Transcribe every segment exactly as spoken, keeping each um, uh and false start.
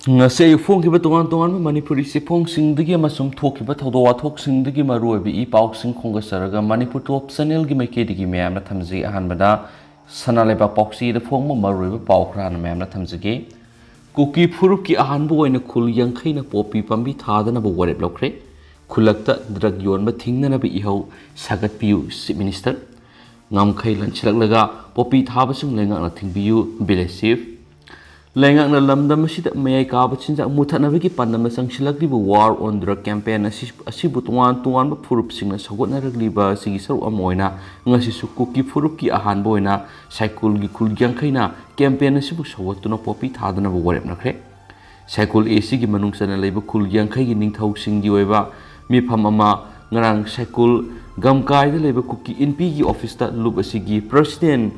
ꯉꯁꯤ ꯑꯌꯨꯛ ꯐꯣꯡꯈꯤꯕ ꯇꯣꯉꯥꯟ ꯇꯣꯉꯥꯟꯕ ꯃꯅꯤꯄꯨꯔꯤ ꯆꯦꯐꯣꯡꯁꯤꯡꯗꯒꯤ ꯑꯃꯁꯨꯡ ꯊꯣꯛꯈꯤꯕ ꯊꯧꯗꯣꯛ ꯋꯥꯊꯣꯛꯁꯤꯡꯗꯒꯤ ꯃꯔꯨꯑꯣꯏꯕ ꯏ ꯄꯥꯎꯁꯤꯡ ꯈꯣꯝꯒꯠꯆꯔꯒ ꯃꯅꯤꯄꯨꯔ ꯇꯣꯞ ꯆꯦꯅꯦꯜꯒꯤ ꯃꯥꯏꯀꯩꯗꯒꯤ ꯃꯌꯥꯝꯅ ꯊꯝꯖꯩ꯫ ꯑꯍꯥꯟꯕꯗ ꯁꯅꯥ ꯂꯩꯕꯥꯛ ꯄꯥꯎꯆꯦꯗ ꯐꯣꯡꯕ ꯃꯔꯨꯑꯣꯏꯕ ꯄꯥꯎ ꯈꯔ ꯍꯥꯟꯅ ꯃꯌꯥꯝꯅ ꯊꯝꯖꯒꯦ꯫ ꯀꯨꯀꯤ ꯐꯨꯔꯨꯞꯀꯤ ꯑꯍꯥꯟꯕ ꯑꯣꯏꯅ ꯈꯨꯜ ꯌꯥꯡꯈꯩꯅ ꯄꯣꯄꯤ ꯄꯥꯝꯕꯤ ꯊꯥꯗꯅꯕ ꯋꯥꯔꯦꯞ ꯂꯧꯈ꯭ꯔꯦ꯫ ꯈꯨꯜꯂꯛꯇ ꯗ꯭ꯔꯒ ꯌꯣꯟꯕ ꯊꯤꯡꯅꯅꯕ ꯏꯍꯧ ꯁꯥꯒꯠꯄꯤꯌꯨ, ꯆꯤꯐ ꯃꯤꯅꯤꯁꯇꯔ꯫ ꯉꯝꯈꯩ ꯂꯟꯁꯤꯜꯂꯛꯂꯒ ꯄꯣꯄꯤ ꯊꯥꯕꯁꯤꯡ ꯂꯩꯉꯥꯛꯅ ꯊꯤꯡꯕꯤꯌꯨ, ꯚꯤꯂꯦꯖ ꯆꯤꯐ꯫ ꯂꯩꯉꯥꯛꯅ ꯂꯝꯗꯝ ꯑꯁꯤꯗ ꯃꯌꯥꯏ ꯀꯥꯕ ꯆꯤꯟꯖꯥꯛ ꯃꯨꯊꯠꯅꯕꯒꯤ ꯄꯥꯟꯗꯝꯅ ꯆꯪꯁꯤꯜꯂꯛꯂꯤꯕ ꯋꯥꯔ ꯑꯣꯟ ꯗ꯭ꯔꯒ ꯀꯦꯝꯄꯦꯟ ꯑꯁꯤ, ꯑꯁꯤꯕꯨ ꯇꯣꯉꯥꯟ ꯇꯣꯉꯥꯟꯕ ꯐꯨꯔꯨꯞꯁꯤꯡꯅ ꯁꯧꯒꯠꯅꯔꯛꯂꯤꯕ ꯑꯁꯤꯒꯤ ꯁꯔꯨꯛ ꯑꯃ ꯑꯣꯏꯅ ꯉꯁꯤꯁꯨ ꯀꯨꯀꯤ ꯐꯨꯔꯨꯞꯀꯤ ꯑꯍꯥꯟꯕ ꯑꯣꯏꯅ ꯁꯥꯏꯀꯨꯜꯒꯤ ꯈꯨꯜ ꯌꯥꯡꯈꯩꯅ ꯀꯦꯝꯄꯦꯟ ꯑꯁꯤꯕꯨ ꯁꯧꯒꯠꯇꯨꯅ ꯄꯣꯄꯤ ꯊꯥꯗꯅꯕ ꯋꯥꯔꯦꯞꯅꯈ꯭ꯔꯦ꯫ ꯁꯥꯏꯀꯨꯜ ꯑꯦ ꯁꯤꯒꯤ ꯃꯅꯨꯡ ꯆꯟꯅ ꯂꯩꯕ ꯈꯨꯜ ꯌꯥꯡꯈꯩꯒꯤ ꯅꯤꯡꯊꯧꯁꯤꯡꯒꯤ ꯑꯣꯏꯕ ꯃꯤꯐꯝ ꯑꯃ ꯉꯔꯥꯡ ꯁꯥꯏꯀꯨꯜ ꯒꯝꯀꯥꯏꯗ ꯂꯩꯕ ꯀꯨꯀꯤ ꯏꯟꯄꯤꯒꯤ ꯑꯣꯐꯤꯁꯇ ꯂꯨꯞ ꯑꯁꯤꯒꯤ ꯄ꯭ꯔꯁꯤꯗꯦꯟ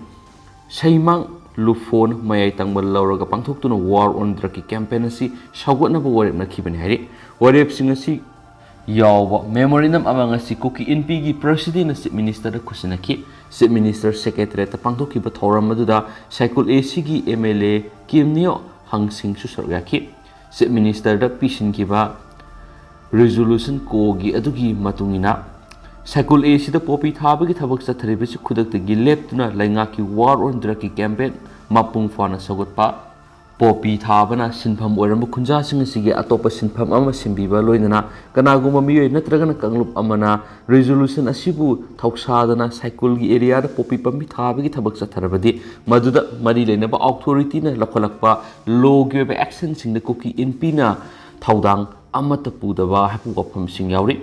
ꯁꯩꯃꯥꯡ ꯂꯨꯐꯣꯟ ꯃꯌꯥꯏ ꯇꯪꯕ ꯂꯧꯔꯒ ꯄꯥꯡꯊꯣꯛꯇꯨꯅ ꯋꯥꯔ ꯑꯣꯟ ꯗ꯭ꯔꯒꯀꯤ ꯀꯦꯝꯄꯦꯟ ꯑꯁꯤ ꯁꯧꯒꯠꯅꯕ ꯋꯥꯔꯦꯞꯅꯈꯤꯕꯅꯤ ꯍꯥꯏꯔꯤ꯫ ꯋꯥꯔꯦꯞꯁꯤꯡ ꯑꯁꯤ ꯌꯥꯎꯕ ꯃꯦꯃꯣꯔꯦꯟꯗꯝ ꯑꯃ ꯉꯁꯤ ꯀꯨꯀꯤ ꯏꯟꯄꯤꯒꯤ ꯄ꯭ꯔꯁꯤꯗꯦꯟꯅ ꯆꯤꯐ ꯃꯤꯅꯤꯁꯇꯔꯗ ꯈꯨꯠꯁꯤꯟꯅꯈꯤ꯫ ꯆꯤꯐ ꯃꯤꯅꯤꯁꯇꯔ ꯁꯦꯀ꯭ꯔꯦꯇꯔꯤꯌꯦꯠꯇ ꯄꯥꯡꯊꯣꯛꯈꯤꯕ ꯊꯧꯔꯝ ꯑꯗꯨꯗ ꯁꯥꯏꯀꯨꯜ ꯑꯦ ꯁꯤꯒꯤ ꯑꯦꯝ ꯑꯦꯜ ꯑꯦ ꯀꯤꯝꯅꯤꯌꯣ ꯍꯪꯁꯤꯡꯁꯨ ꯁꯔꯨꯛ ꯌꯥꯈꯤ꯫ ꯆꯤꯐ ꯃꯤꯅꯤꯁꯇꯔꯗ ꯄꯤꯁꯤꯟꯈꯤꯕ ꯔꯤꯖꯣꯂꯨꯁꯟ ꯀꯣꯒꯤ ꯑꯗꯨꯒꯤ ꯃꯇꯨꯡ ꯏꯟꯅ ꯁꯥꯏꯀꯨꯜ ꯑꯦ ꯁꯤꯗ ꯄꯣꯄꯤ ꯊꯥꯕꯒꯤ ꯊꯕꯛ ꯆꯠꯊꯔꯤꯕꯁꯤ ꯈꯨꯗꯛꯇꯒꯤ ꯂꯦꯞꯇꯨꯅ ꯂꯩꯉꯥꯛꯀꯤ ꯋꯥꯔ ꯑꯣꯟ ꯗ꯭ꯔꯒꯀꯤ ꯀꯦꯝꯄꯦꯟ ꯃꯄꯨꯡ ꯐꯥꯅ ꯁꯧꯒꯠꯄ, ꯄꯣꯄꯤ ꯊꯥꯕꯅ ꯁꯤꯟꯐꯝ ꯑꯣꯏꯔꯝꯕ ꯈꯨꯟꯖꯥꯁꯤꯡ ꯑꯁꯤꯒꯤ ꯑꯇꯣꯞꯄ ꯁꯤꯟꯐꯝ ꯑꯃ ꯁꯤꯟꯕꯤꯕ, ꯂꯣꯏꯅꯅ ꯀꯅꯥꯒꯨꯝꯕ ꯃꯤꯑꯣꯏ ꯅꯠꯇ꯭ꯔꯒꯅ ꯀꯥꯡꯂꯨꯞ ꯑꯃꯅ ꯔꯤꯖꯣꯂꯨꯁꯟ ꯑꯁꯤꯕꯨ ꯊꯧꯁꯥꯗꯅ ꯁꯥꯏꯀꯨꯜꯒꯤ ꯑꯦꯔꯤꯌꯥꯗ ꯄꯣꯄꯤ ꯄꯥꯝꯕꯤ ꯊꯥꯕꯒꯤ ꯊꯕꯛ ꯆꯠꯊꯔꯕꯗꯤ ꯃꯗꯨꯗ ꯃꯔꯤ ꯂꯩꯅꯕ ꯑꯣꯊꯣꯔꯤꯇꯤꯅ ꯂꯧꯈꯠꯂꯛꯄ ꯂꯣꯒꯤ ꯑꯣꯏꯕ ꯑꯦꯛꯁꯟꯁꯤꯡꯗ ꯀꯨꯀꯤ ꯏꯟꯄꯤꯅ ꯊꯧꯗꯥꯡ ꯑꯃꯠꯇ ꯄꯨꯗꯕ ꯍꯥꯏꯕ ꯋꯥꯐꯝꯁꯤꯡ ꯌꯥꯎꯔꯤ꯫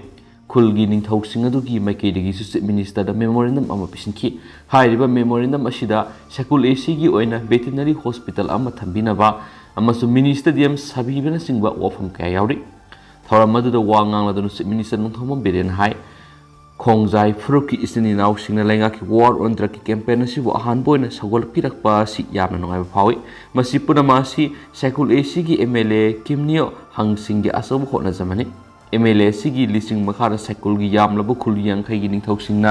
ꯈꯨꯜꯒꯤ ꯅꯤꯡꯊꯧꯁꯤꯡ ꯑꯗꯨꯒꯤ ꯃꯥꯏꯀꯩꯗꯒꯤꯁꯨ ꯆꯤꯐ ꯃꯤꯅꯤꯁꯇꯔꯗ ꯃꯦꯃꯣꯔꯦꯟꯗꯝ ꯑꯃ ꯄꯤꯁꯤꯟꯈꯤ꯫ ꯍꯥꯏꯔꯤꯕ ꯃꯦꯃꯣꯔꯦꯟꯗꯝ ꯑꯁꯤꯗ ꯁꯥꯏꯀꯨꯜ ꯑꯦ ꯁꯤꯒꯤ ꯑꯣꯏꯅ ꯚꯦꯇꯤꯅꯔꯤ ꯍꯣꯁꯄꯤꯇꯥꯜ ꯑꯃ ꯊꯝꯕꯤꯅꯕ ꯑꯃꯁꯨꯡ ꯃꯤꯅꯤ ꯁ꯭ꯇꯦꯗꯤꯌꯝ ꯁꯥꯕꯤꯕꯅꯆꯤꯡꯕ ꯋꯥꯐꯝ ꯀꯌꯥ ꯌꯥꯎꯔꯤ꯫ ꯊꯧꯔꯝ ꯑꯗꯨꯗ ꯋꯥ ꯉꯥꯡꯂꯗꯨꯅ ꯆꯤꯐ ꯃꯤꯅꯤꯁꯇꯔ ꯅꯣꯡꯊꯣꯝꯕꯝ ꯕꯤꯔꯦꯟꯅ ꯍꯥꯏ, ꯈꯣꯡꯖꯥꯏ ꯐꯨꯔꯨꯞꯀꯤ ꯏꯆꯤꯟ ꯏꯅꯥꯎꯁꯤꯡꯅ ꯂꯩꯉꯥꯛꯀꯤ ꯋꯥꯔ ꯑꯣꯟ ꯗ꯭ꯔꯒꯀꯤ ꯀꯦꯝꯄꯦꯟ ꯑꯁꯤꯕꯨ ꯑꯍꯥꯟꯕ ꯑꯣꯏꯅ ꯁꯧꯒꯠꯄꯤꯔꯛꯄ ꯑꯁꯤ ꯌꯥꯝꯅ ꯅꯨꯡꯉꯥꯏꯕ ꯐꯥꯎꯏ꯫ ꯃꯁꯤ ꯄꯨꯝꯅꯃꯛ ꯑꯁꯤ ꯁꯥꯏꯀꯨꯜ ꯑꯦ ꯁꯤꯒꯤ ꯑꯦꯝ ꯑꯦꯜ ꯑꯦ ꯀꯤꯝꯅꯤꯌꯣ ꯍꯪꯁꯤꯡꯒꯤ ꯑꯆꯧꯕ ꯍꯣꯠꯅꯖꯃꯅꯤ꯫ ꯑꯦꯝ ꯑꯦꯜ ꯑꯦ ꯑꯁꯤꯒꯤ ꯂꯤꯆꯤꯡ ꯃꯈꯥꯗ ꯁꯥꯏꯀꯨꯜꯒꯤ ꯌꯥꯝꯂꯕ ꯈꯨꯜ ꯌꯥꯡꯈꯩꯒꯤ ꯅꯤꯡꯊꯧꯁꯤꯡꯅ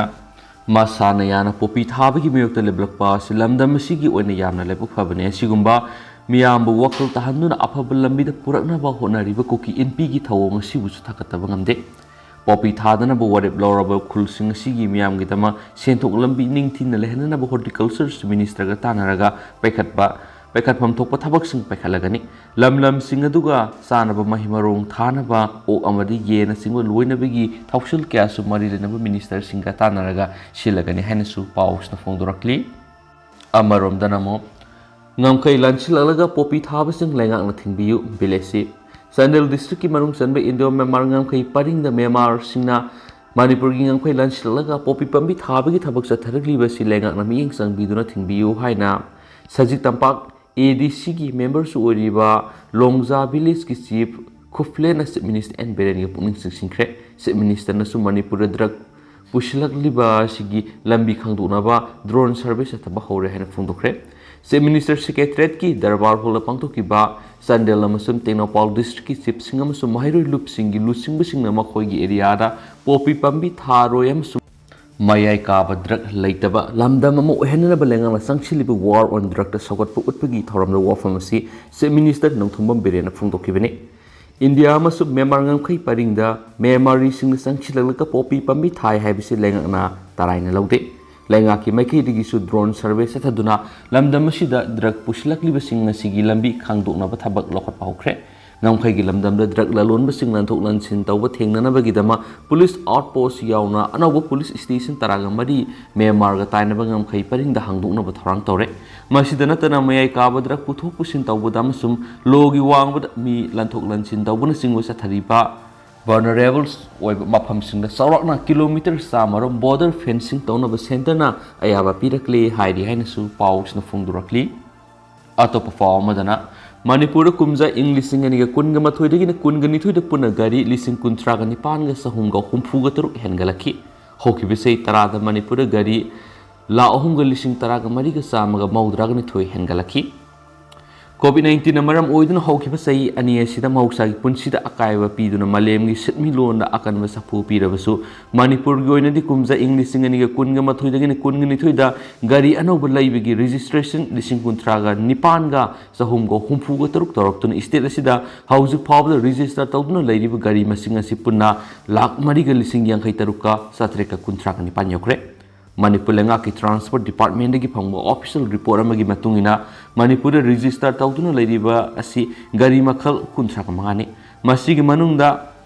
ꯃꯁꯥꯅ ꯌꯥꯅ ꯄꯣꯄꯤ ꯊꯥꯕꯒꯤ ꯃꯥꯌꯣꯛꯇ ꯂꯦꯞꯂꯛꯄ ꯑꯁꯤ ꯂꯝꯗꯝ ꯑꯁꯤꯒꯤ ꯑꯣꯏꯅ ꯌꯥꯝꯅ ꯂꯥꯏꯕꯛ ꯐꯕꯅꯤ꯫ ꯑꯁꯤꯒꯨꯝꯕ ꯃꯤꯌꯥꯝꯕꯨ ꯋꯥꯈꯜ ꯇꯥꯍꯟꯗꯨꯅ ꯑꯐꯕ ꯂꯝꯕꯤꯗ ꯄꯨꯔꯛꯅꯕ ꯍꯣꯠꯅꯔꯤꯕ ꯀꯨꯀꯤ ꯏꯟꯄꯤꯒꯤ ꯊꯧꯑꯣꯡ ꯑꯁꯤꯕꯨꯁꯨ ꯊꯥꯒꯠꯇꯕ ꯉꯝꯗꯦ꯫ ꯄꯣꯄꯤ ꯊꯥꯗꯅꯕ ꯋꯥꯔꯦꯞ ꯂꯧꯔꯕ ꯈꯨꯜꯁꯤꯡ ꯑꯁꯤꯒꯤ ꯃꯤꯌꯥꯝꯒꯤꯗꯃꯛ ꯁꯦꯟꯊꯣꯛ ꯂꯝꯕꯤ ꯅꯤꯡꯊꯤꯅ ꯂꯩꯍꯟꯅꯅꯕ Horticulture Ministerꯒ ꯇꯥꯟꯅꯔꯒ ꯄꯥꯏꯈꯠꯄ, ꯄꯥꯏꯈꯠꯐꯝ ꯊꯣꯛꯄ ꯊꯕꯛꯁꯤꯡ ꯄꯥꯏꯈꯠꯂꯒꯅꯤ꯫ ꯂꯝ ꯂꯝꯁꯤꯡ ꯑꯗꯨꯒ ꯆꯥꯅꯕ ꯃꯍꯩ ꯃꯔꯣꯡ ꯊꯥꯅꯕ ꯑꯣꯛ ꯑꯃꯗꯤ ꯌꯦꯟꯅꯆꯤꯡꯕ ꯂꯣꯏꯅꯕꯒꯤ ꯊꯧꯁꯤꯜ ꯀꯌꯥꯁꯨ ꯃꯔꯤ ꯂꯩꯅꯕ ministerꯁꯤꯡꯒ ꯇꯥꯟꯅꯔꯒ ꯁꯤꯜꯂꯒꯅꯤ ꯍꯥꯏꯅꯁꯨ ꯄꯥꯎꯁꯤꯅ ꯐꯣꯡꯗꯣꯔꯛꯂꯤ꯫ ꯑꯃꯔꯣꯝꯗꯅ ꯑꯃꯨꯛ ꯉꯝꯈꯩ ꯂꯥꯟꯁꯤꯜꯂꯛꯂꯒ ꯄꯣꯄꯤ ꯊꯥꯕꯁꯤꯡ ꯂꯩꯉꯥꯛꯅ ꯊꯤꯡꯕꯤꯌꯨ, ꯕꯤꯂꯦꯁꯤ꯫ ꯆꯥꯟꯗꯦꯜ districtꯀꯤ ꯃꯅꯨꯡ ꯆꯟꯕ Indo Myanmar ꯉꯝꯈꯩ ꯄꯔꯤꯡꯗ ꯃ꯭ꯌꯥꯟꯃꯥꯔꯁꯤꯡꯅ ꯃꯅꯤꯄꯨꯔꯒꯤ ꯉꯝꯈꯩ ꯂꯥꯟꯁꯤꯜꯂꯛꯂꯒ ꯄꯣꯄꯤ ꯄꯥꯝꯕꯤ ꯊꯥꯕꯒꯤ ꯊꯕꯛ ꯆꯠꯊꯔꯛꯂꯤꯕ ꯑꯁꯤ ꯂꯩꯉꯥꯛꯅ ꯃꯤꯠꯌꯦꯡ ꯆꯪꯕꯤꯗꯨꯅ ꯊꯤꯡꯕꯤꯌꯨ ꯍꯥꯏꯅ ꯁꯖꯤꯛ ꯇꯝꯄꯥꯛ ADCꯒꯤ memberꯁꯨ ꯑꯣꯏꯔꯤꯕ ꯂꯣꯡꯖꯥ villageꯀꯤ chief ꯈꯨꯐꯂꯦꯟꯅ Chief Minister N ꯕꯤꯔꯦꯟꯒꯤ ꯄꯨꯛꯅꯤꯡ ꯆꯤꯡꯁꯤꯟꯈ꯭ꯔꯦ꯫ Chief Ministerꯅꯁꯨ ꯃꯅꯤꯄꯨꯔꯗ drug ꯄꯨꯁꯤꯜꯂꯛꯂꯤꯕ ꯑꯁꯤꯒꯤ ꯂꯝꯕꯤ ꯈꯪꯗꯣꯛꯅꯕ drone survey ꯆꯠꯊꯕ ꯍꯧꯔꯦ ꯍꯥꯏꯅ ꯐꯣꯡꯗꯣꯛꯈ꯭ꯔꯦ꯫ Chief Minister Secretariatꯀꯤ ꯗꯔꯕꯥꯔ ꯍꯣꯜꯗ ꯄꯥꯡꯊꯣꯛꯈꯤꯕ ꯆꯥꯟꯗꯦꯜ ꯑꯃꯁꯨꯡ ꯇꯦꯡꯅꯧꯄꯥꯜ districtꯀꯤ chiefꯁꯤꯡ ꯑꯃꯁꯨꯡ ꯃꯍꯩꯔꯣꯏ ꯂꯨꯞꯁꯤꯡꯒꯤ ꯂꯨꯆꯤꯡꯕꯁꯤꯡꯅ ꯃꯈꯣꯏꯒꯤ areaꯗ ꯄꯣꯄꯤ ꯄꯥꯝꯕꯤ ꯊꯥꯔꯣꯏ ꯑꯃꯁꯨꯡ ꯃꯌꯥꯏ ꯀꯥꯕ drug ꯂꯩꯇꯕ ꯂꯝꯗꯝ ꯑꯃ ꯑꯣꯏꯍꯟꯅꯅꯕ ꯂꯩꯉꯥꯛꯅ ꯆꯪꯁꯤꯜꯂꯤꯕ War on Drugꯇ ꯁꯧꯒꯠꯄ ꯎꯠꯄꯒꯤ ꯊꯧꯔꯝꯗ ꯋꯥꯐꯝ ꯑꯁꯤ Chief Minister ꯅꯣꯡꯊꯣꯝꯕꯝ ꯕꯤꯔꯦꯟꯅ ꯐꯣꯡꯗꯣꯛꯈꯤꯕꯅꯤ꯫ ꯏꯟꯗꯤꯌꯥ ꯑꯃꯁꯨꯡ ꯃ꯭ꯌꯥꯟꯃꯥꯔ ꯉꯝꯈꯩ ꯄꯔꯤꯡꯗ ꯃ꯭ꯌꯥꯟꯃꯥꯔꯤꯁꯤꯡꯅ ꯆꯪꯁꯤꯜꯂꯛꯂꯒ ꯄꯣꯄꯤ ꯄꯥꯝꯕꯤ ꯊꯥꯏ ꯍꯥꯏꯕꯁꯤ ꯂꯩꯉꯥꯛꯅ ꯇꯔꯥꯏꯅ ꯂꯧꯗꯦ꯫ ꯂꯩꯉꯥꯛꯀꯤ ꯃꯥꯏꯀꯩꯗꯒꯤꯁꯨ drone survey ꯆꯠꯊꯗꯨꯅ ꯂꯝꯗꯝ ꯑꯁꯤꯗ drug ꯄꯨꯁꯤꯜꯂꯛꯂꯤꯕꯁꯤꯡ ꯑꯁꯤꯒꯤ ꯂꯝꯕꯤ ꯈꯪꯗꯣꯛꯅꯕ ꯊꯕꯛ ꯂꯧꯈꯠꯄ ꯍꯧꯈ꯭ꯔꯦ꯫ ꯉꯝꯈꯩꯒꯤ ꯂꯝꯗꯝꯗ drug ꯂꯂꯣꯟꯕꯁꯤꯡ ꯂꯟꯊꯣꯛ ꯂꯟꯁꯤꯟ ꯇꯧꯕ ꯊꯦꯡꯅꯅꯕꯒꯤꯗꯃꯛ police outpost ꯌꯥꯎꯅ ꯑꯅꯧꯕ police station ꯇꯔꯥꯒ ꯃꯔꯤ ꯃ꯭ꯌꯥꯟꯃꯥꯔꯒ ꯇꯥꯏꯅꯕ ꯉꯝꯈꯩ ꯄꯔꯤꯡꯗ ꯍꯥꯡꯗꯣꯛꯅꯕ ꯊꯧꯔꯥꯡ ꯇꯧꯔꯦ꯫ ꯃꯁꯤꯗ ꯅꯠꯇꯅ ꯃꯌꯥꯏ ꯀꯥꯕ drug ꯄꯨꯊꯣꯛ ꯄꯨꯁꯤꯟ ꯇꯧꯕꯗ ꯑꯃꯁꯨꯡ ꯂꯣꯒꯤ ꯋꯥꯡꯃꯗ ꯃꯤ ꯂꯟꯊꯣꯛ ꯂꯟꯁꯤꯟ ꯇꯧꯕꯅꯆꯤꯡꯕ ꯆꯠꯊꯔꯤꯕ vulnerables ꯑꯣꯏꯕ ꯃꯐꯝꯁꯤꯡꯗ ꯆꯥꯎꯔꯥꯛꯅ kilometre ꯆꯥꯝꯃꯔꯣꯝ border fencing ꯇꯧꯅꯕ centreꯅ ꯑꯌꯥꯕ ꯄꯤꯔꯛꯂꯦ ꯍꯥꯏꯔꯤ ꯍꯥꯏꯅꯁꯨ ꯄꯥꯎꯁꯤꯅ ꯐꯣꯡꯗꯣꯔꯛꯂꯤ꯫ ꯑꯇꯣꯞꯄ ꯄꯥꯎ ꯑꯃꯗꯅ, ꯃꯅꯤꯄꯨꯔꯗ ꯀꯨꯝꯖꯥ ꯏꯪ ꯂꯤꯁꯤꯡ ꯑꯅꯤꯒ ꯀꯨꯟꯒ ꯃꯥꯊꯣꯏꯗꯒꯤꯅ ꯀꯨꯟꯒ ꯅꯤꯊꯣꯏꯗ ꯄꯨꯟꯅ ꯒꯥꯔꯤ ꯂꯤꯁꯤꯡ ꯀꯨꯟꯊ꯭ꯔꯥꯒ ꯅꯤꯄꯥꯟꯒ ꯆꯍꯨꯝꯒ ꯍꯨꯝꯐꯨꯒ ꯇꯔꯨꯛ ꯍꯦꯟꯒꯠꯂꯛꯈꯤ꯫ ꯍꯧꯈꯤꯕ ꯆꯍꯤ ꯇꯔꯥꯗ ꯃꯅꯤꯄꯨꯔꯗ ꯒꯥꯔꯤ ꯂꯥꯈ ꯑꯍꯨꯝꯒ ꯂꯤꯁꯤꯡ ꯇꯔꯥꯒ ꯃꯔꯤꯒ ꯆꯥꯝꯃꯒ ꯃꯧꯗ꯭ꯔꯥꯒ ꯅꯤꯊꯣꯏ ꯍꯦꯟꯒꯠꯂꯛꯈꯤ꯫ COVID nineteenꯅ ꯃꯔꯝ ꯑꯣꯏꯗꯨꯅ ꯍꯧꯈꯤꯕ ꯆꯍꯤ ꯑꯅꯤ ꯑꯁꯤꯗ ꯃꯍꯧꯁꯥꯒꯤ ꯄꯨꯟꯁꯤꯗ ꯑꯀꯥꯏꯕ ꯄꯤꯗꯨꯅ ꯃꯥꯂꯦꯝꯒꯤ ꯁꯤꯟꯃꯤꯠꯂꯣꯟꯗ ꯑꯀꯟꯕ ꯁꯥꯐꯨ ꯄꯤꯔꯕꯁꯨ, ꯃꯅꯤꯄꯨꯔꯒꯤ ꯑꯣꯏꯅꯗꯤ ꯀꯨꯝꯖꯥ ꯏꯪ ꯂꯤꯁꯤꯡ ꯑꯅꯤꯒ ꯀꯨꯟꯒ ꯃꯥꯊꯣꯏꯗꯒꯤꯅ ꯀꯨꯟꯒ ꯅꯤꯊꯣꯏꯗ ꯒꯥꯔꯤ ꯑꯅꯧꯕ ꯂꯩꯕꯒꯤ registration ꯂꯤꯁꯤꯡ ꯀꯨꯟꯊ꯭ꯔꯥꯒ ꯅꯤꯄꯥꯟꯒ ꯆꯍꯨꯝꯒ ꯍꯨꯝꯐꯨꯒ ꯇꯔꯨꯛ ꯇꯧꯔꯛꯇꯨꯅ state ꯑꯁꯤꯗ ꯍꯧꯖꯤꯛ ꯐꯥꯎꯕꯗ register ꯇꯧꯗꯨꯅ ꯂꯩꯔꯤꯕ ꯒꯥꯔꯤ ꯃꯁꯤꯡ ꯑꯁꯤ ꯄꯨꯟꯅ ꯂꯥꯈ ꯃꯔꯤꯒ ꯂꯤꯁꯤꯡ ꯌꯥꯡꯈꯩ ꯇꯔꯨꯛꯀ ꯆꯥꯇ꯭ꯔꯦꯠꯀ ꯀꯨꯟꯊ꯭ꯔꯥꯒ ꯅꯤꯄꯥꯟ ꯌꯧꯈ꯭ꯔꯦ꯫ ꯃꯅꯤꯄꯨꯔ ꯂꯩꯉꯥꯛꯀꯤ Transport Departmentꯗꯒꯤ ꯐꯪꯕ official report ꯑꯃꯒꯤ ꯃꯇꯨꯡ ꯏꯟꯅ, ꯃꯅꯤꯄꯨꯔꯗ register ꯇꯧꯗꯨꯅ ꯂꯩꯔꯤꯕ ꯑꯁꯤ ꯒꯥꯔꯤ ꯃꯈꯜ ꯀꯨꯟꯊ꯭ꯔꯥꯒ ꯃꯉꯥꯅꯤ꯫ ꯃꯁꯤꯒꯤ ꯃꯅꯨꯡꯗ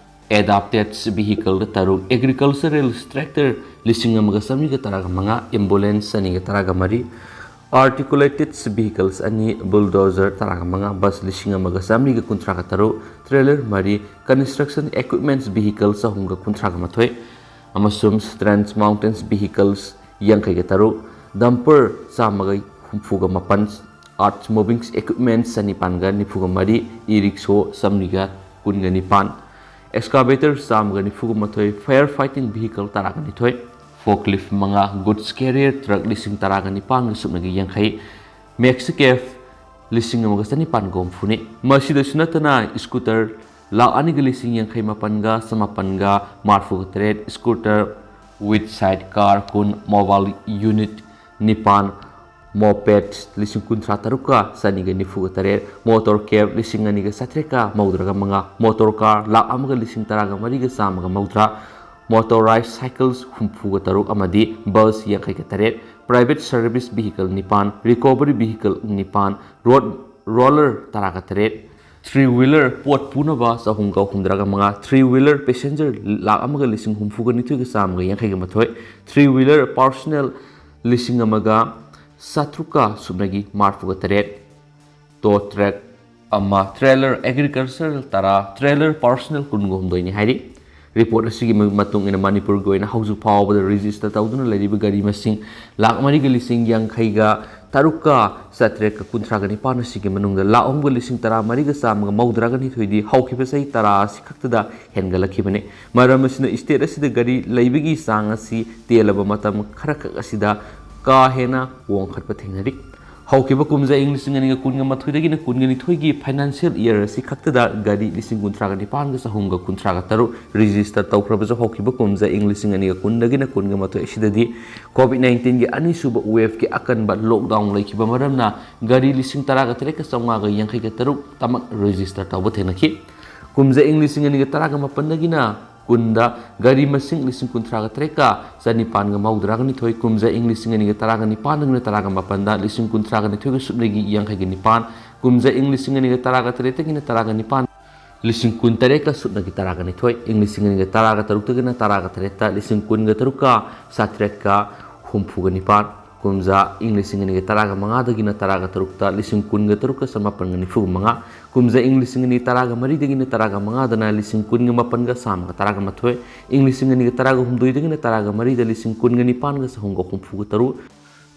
adapted vehicleꯗ ꯇꯔꯨꯛ, agricultural tractor ꯂꯤꯁꯤꯡ ꯑꯃꯒ ꯆꯥꯃꯔꯤꯒ ꯇꯔꯥꯒ ꯃꯉꯥ, ambulance ꯆꯅꯤꯒ ꯇꯔꯥꯒ ꯃꯔꯤ, articulated vehicles ꯑꯅꯤ, bulldozer ꯇꯔꯥꯒ ꯃꯉꯥ, bus ꯂꯤꯁꯤꯡ ꯑꯃꯒ ꯆꯥꯃꯔꯤꯒ ꯀꯨꯟꯊ꯭ꯔꯥꯒ ꯇꯔꯨꯛ, trailer ꯃꯔꯤ, construction equipments vehicle ꯆꯍꯨꯝꯒ ꯀꯨꯟꯊ꯭ꯔꯥꯒ ꯃꯥꯊꯣꯏ, ꯑꯃꯁꯨꯡ trans mountains vehicles ꯌꯥꯡꯈꯩꯒ ꯇꯔꯨꯛ, dumper ꯆꯥꯝꯃꯒ ꯍꯨꯝꯐꯨꯒ ꯃꯥꯄꯟ, earth moving equipment ꯆꯅꯤꯄꯥꯟꯒ ꯅꯤꯐꯨꯒ ꯃꯔꯤ, e-rickshaw ꯆꯥꯃꯔꯤꯒ ꯀꯨꯟꯒ ꯅꯤꯄꯥꯟ, excavator ꯆꯥꯝꯃꯒ ꯅꯤꯐꯨꯒ ꯃꯥꯊꯣꯏ, fire fighting vehicle ꯇꯔꯥꯒ ꯅꯤꯊꯣꯏ, forklift ꯃꯉꯥ, goods carrier truck ꯂꯤꯁꯤꯡ ꯇꯔꯥꯒ ꯅꯤꯄꯥꯟꯒ ꯁꯨꯞꯅꯒꯤ ꯌꯥꯡꯈꯩ, maxi cab ꯂꯤꯁꯤꯡ ꯑꯃꯒ ꯆꯅꯤꯄꯥꯟꯒ ꯍꯨꯝꯐꯨꯅꯤ꯫ ꯃꯁꯤꯗꯁꯨ ꯅꯠꯇꯅ scooter ꯂꯥꯈ ꯑꯅꯤꯒ ꯂꯤꯁꯤꯡ ꯌꯥꯡꯈꯩ ꯃꯥꯄꯟꯒ ꯆꯃꯥꯄꯟꯒ ꯃꯔꯐꯨꯒ ꯇꯔꯦꯠ, scooter with side car ꯀꯨꯟ, mobile unit ꯅꯤꯄꯥꯟ, moped ꯂꯤꯁꯤꯡ ꯀꯨꯟꯊ꯭ꯔꯥ ꯇꯔꯨꯛꯀ ꯆꯅꯤꯒ ꯅꯤꯐꯨꯒ ꯇꯔꯦꯠ, motor cab ꯂꯤꯁꯤꯡ ꯑꯅꯤꯒ ꯆꯥꯇ꯭ꯔꯦꯠꯀ ꯃꯧꯗ꯭ꯔꯥꯒ ꯃꯉꯥ, motor car ꯂꯥꯈ ꯑꯃꯒ ꯂꯤꯁꯤꯡ ꯇꯔꯥꯒ ꯃꯔꯤꯒ ꯆꯥꯝꯃꯒ ꯃꯧꯗ꯭ꯔꯥ, motorized cycles ꯍꯨꯝꯐꯨꯒ ꯇꯔꯨꯛ ꯑꯃꯗꯤ bus ꯌꯥꯡꯈꯩꯒ ꯇꯔꯦꯠ, private service vehicle ꯅꯤꯄꯥꯟ, recovery vehicle ꯅꯤꯄꯥꯟ, road roller ꯇꯔꯥꯒ ꯇꯔꯦꯠ, three wheeler ꯄꯣꯠ ꯄꯨꯅꯕ ꯆꯍꯨꯝꯒ ꯍꯨꯝꯗ꯭ꯔꯥꯒ ꯃꯉꯥ, three wheeler passenger ꯂꯥꯈ ꯑꯃꯒ ꯂꯤꯁꯤꯡ ꯍꯨꯝꯐꯨꯒ ꯅꯤꯊꯣꯏꯒ ꯆꯥꯝꯃꯒ ꯌꯥꯡꯈꯩꯒ ꯃꯥꯊꯣꯏ, three wheeler personal ꯂꯤꯁꯤꯡ ꯑꯃꯒ ꯆꯥꯇ꯭ꯔꯨꯛꯀ ꯁꯨꯞꯅꯒꯤ ꯃꯔꯐꯨꯒ ꯇꯔꯦꯠ, tow truck ꯑꯃ, trailer agricultural ꯇꯔꯥ, trailer personal ꯀꯨꯟꯒ ꯍꯨꯝꯗꯣꯏꯅꯤ ꯍꯥꯏꯔꯤ꯫ Report ꯑꯁꯤꯒꯤ ꯃ-, ꯃꯇꯨꯡ ꯏꯟꯅ ꯃꯅꯤꯄꯨꯔꯒꯤ ꯑꯣꯏꯅ ꯍꯧꯖꯤꯛ ꯐꯥꯎꯕꯗ register ꯇꯧꯗꯨꯅ ꯂꯩꯔꯤꯕ ꯒꯥꯔꯤ ꯃꯁꯤꯡ ꯂꯥꯈ ꯃꯔꯤꯒ ꯂꯤꯁꯤꯡ ꯌꯥꯡꯈꯩꯒ ꯇꯔꯨꯛꯀ ꯆꯥꯇ꯭ꯔꯦꯠꯀ ꯀꯨꯟꯊ꯭ꯔꯥꯒ ꯅꯤꯄꯥꯟ ꯑꯁꯤꯒꯤ ꯃꯅꯨꯡꯗ ꯂꯥꯈ ꯑꯍꯨꯝꯒ ꯂꯤꯁꯤꯡ ꯇꯔꯥ ꯃꯔꯤꯒ ꯆꯥꯝꯃꯒ ꯃꯧꯗ꯭ꯔꯥꯒ ꯅꯤꯊꯣꯏꯗꯤ ꯍꯧꯈꯤꯕ ꯆꯍꯤ ꯇꯔꯥ ꯑꯁꯤ ꯈꯛꯇꯗ ꯍꯦꯟꯒꯠꯂꯛꯈꯤꯕꯅꯤ꯫ ꯃꯔꯝ ꯑꯁꯤꯅ state ꯑꯁꯤꯗ ꯒꯥꯔꯤ ꯂꯩꯕꯒꯤ ꯆꯥꯡ ꯑꯁꯤ ꯇꯦꯜꯂꯕ ꯃꯇꯝ ꯈꯔꯈꯛ ꯑꯁꯤꯗ ꯀꯥ ꯍꯦꯟꯅ ꯋꯥꯡꯈꯠꯄ ꯊꯦꯡꯅꯔꯤ꯫ ꯍꯧꯈꯤꯕ ꯀꯨꯝꯖꯥ ꯏꯪ ꯂꯤꯁꯤꯡ ꯑꯅꯤꯒ ꯀꯨꯟꯒ ꯃꯥꯊꯣꯏꯗꯒꯤꯅ ꯀꯨꯟꯒ ꯅꯤꯊꯣꯏꯒꯤ ꯐꯥꯏꯅꯥꯟꯁꯤꯌꯦꯜ ꯏꯌꯔ ꯑꯁꯤ ꯈꯛꯇꯗ ꯒꯥꯔꯤ ꯂꯤꯁꯤꯡ ꯀꯨꯟꯊ꯭ꯔꯥꯒ ꯅꯤꯄꯥꯟꯒ ꯆꯍꯨꯝꯒ ꯀꯨꯟꯊ꯭ꯔꯥꯒ ꯇꯔꯨꯛ ꯔꯦꯖꯤꯁꯇꯔ ꯇꯧꯈ꯭ꯔꯕꯁꯨ, ꯍꯧꯈꯤꯕ ꯀꯨꯝꯖꯥ ꯏꯪ ꯂꯤꯁꯤꯡ ꯑꯅꯤꯒ ꯀꯨꯟꯗꯒꯤꯅ ꯀꯨꯟꯒ ꯃꯥꯊꯣꯏ ꯑꯁꯤꯗꯗꯤ ꯀꯣꯚꯤꯗ ꯅꯥꯏꯟꯇꯤꯟꯒꯤ ꯑꯅꯤꯁꯨꯕ ꯋꯦꯚꯀꯤ ꯑꯀꯟꯕ ꯂꯣꯛꯗꯥꯎꯟ ꯂꯩꯈꯤꯕ ꯃꯔꯝꯅ ꯒꯥꯔꯤ ꯂꯤꯁꯤꯡ ꯇꯔꯥꯒ ꯇꯔꯦꯠꯀ ꯆꯥꯝꯃꯉꯥꯒ ꯌꯥꯡꯈꯩꯒ ꯇꯔꯨꯛ ꯇꯃꯛ ꯔꯦꯖꯤꯁꯇꯔ ꯇꯧꯕ ꯊꯦꯡꯅꯈꯤ꯫ ꯀꯨꯝꯖꯥ ꯏꯪ ꯂꯤꯁꯤꯡ ꯑꯅꯤꯒ ꯇꯔꯥꯒ ꯃꯥꯄꯟꯗꯒꯤꯅ ꯀꯨꯟꯗ ꯒꯥꯔꯤ ꯃꯁꯤꯡ ꯂꯤꯁꯤꯡ ꯀꯨꯟꯊ꯭ꯔꯥꯒ ꯇꯔꯦꯠꯀ ꯆꯅꯤꯄꯥꯟꯒ ꯃꯧꯗ꯭ꯔꯥꯒ ꯅꯤꯊꯣꯏ, ꯀꯨꯝꯖꯥ ꯏꯪ ꯂꯤꯁꯤꯡ ꯑꯅꯤꯒ ꯇꯔꯥꯒ ꯅꯤꯄꯥꯟꯗꯒꯤꯅ ꯇꯔꯥꯒ ꯃꯥꯄꯟꯗ ꯂꯤꯁꯤꯡ ꯀꯨꯟꯊ꯭ꯔꯥꯒ ꯅꯤꯊꯣꯏꯒ ꯁꯨꯞꯅꯒꯤ ꯌꯥꯡꯈꯩꯒ ꯅꯤꯄꯥꯟ, ꯀꯨꯝꯖꯥ ꯏꯪ ꯂꯤꯁꯤꯡ ꯑꯅꯤꯒ ꯇꯔꯥꯒ ꯇꯔꯦꯠꯇꯒꯤꯅ ꯇꯔꯥꯒ ꯅꯤꯄꯥꯟ, ꯂꯤꯁꯤꯡ ꯀꯨꯟ ꯇꯔꯦꯠꯀ ꯁꯨꯞꯅꯒꯤ ꯇꯔꯥꯒ ꯅꯤꯊꯣꯏ, ꯏꯪ ꯂꯤꯁꯤꯡ ꯑꯅꯤꯒ ꯇꯔꯥꯒ ꯇꯔꯨꯛꯇꯒꯤꯅ ꯇꯔꯥꯒ ꯇꯔꯦꯠꯇ ꯂꯤꯁꯤꯡ ꯀꯨꯟꯒ ꯇꯔꯨꯛꯀ ꯆꯥꯇ꯭ꯔꯦꯠꯀ ꯍꯨꯝꯐꯨꯒ ꯅꯤꯄꯥꯟ, ꯀꯨꯝꯖꯥ ꯏꯪ ꯂꯤꯁꯤꯡ ꯑꯅꯤꯒ ꯇꯔꯥꯒ ꯃꯉꯥꯗꯒꯤꯅ ꯇꯔꯥꯒ ꯇꯔꯨꯛꯇ ꯂꯤꯁꯤꯡ ꯀꯨꯟꯒ ꯇꯔꯨꯛꯀ ꯆꯃꯥꯄꯟꯒ ꯅꯤꯐꯨꯒ ꯃꯉꯥ, ꯀꯨꯝꯖꯥ ꯏꯪ ꯂꯤꯁꯤꯡ ꯑꯅꯤ ꯇꯔꯥꯒ ꯃꯔꯤꯗꯒꯤꯅ ꯇꯔꯥꯒ ꯃꯉꯥꯗꯅ ꯂꯤꯁꯤꯡ ꯀꯨꯟꯒ ꯃꯥꯄꯟꯒ ꯆꯥꯝꯃꯒ ꯇꯔꯥꯒ ꯃꯥꯊꯣꯏ, ꯏꯪ ꯂꯤꯁꯤꯡ ꯑꯅꯤꯒ ꯇꯔꯥꯒ ꯍꯨꯝꯗꯣꯏꯗꯒꯤꯅ ꯇꯔꯥꯒ ꯃꯔꯤꯗ ꯂꯤꯁꯤꯡ ꯀꯨꯟꯒ ꯅꯤꯄꯥꯟꯒ ꯆꯍꯨꯝꯒ ꯍꯨꯝꯐꯨꯒ ꯇꯔꯨꯛ,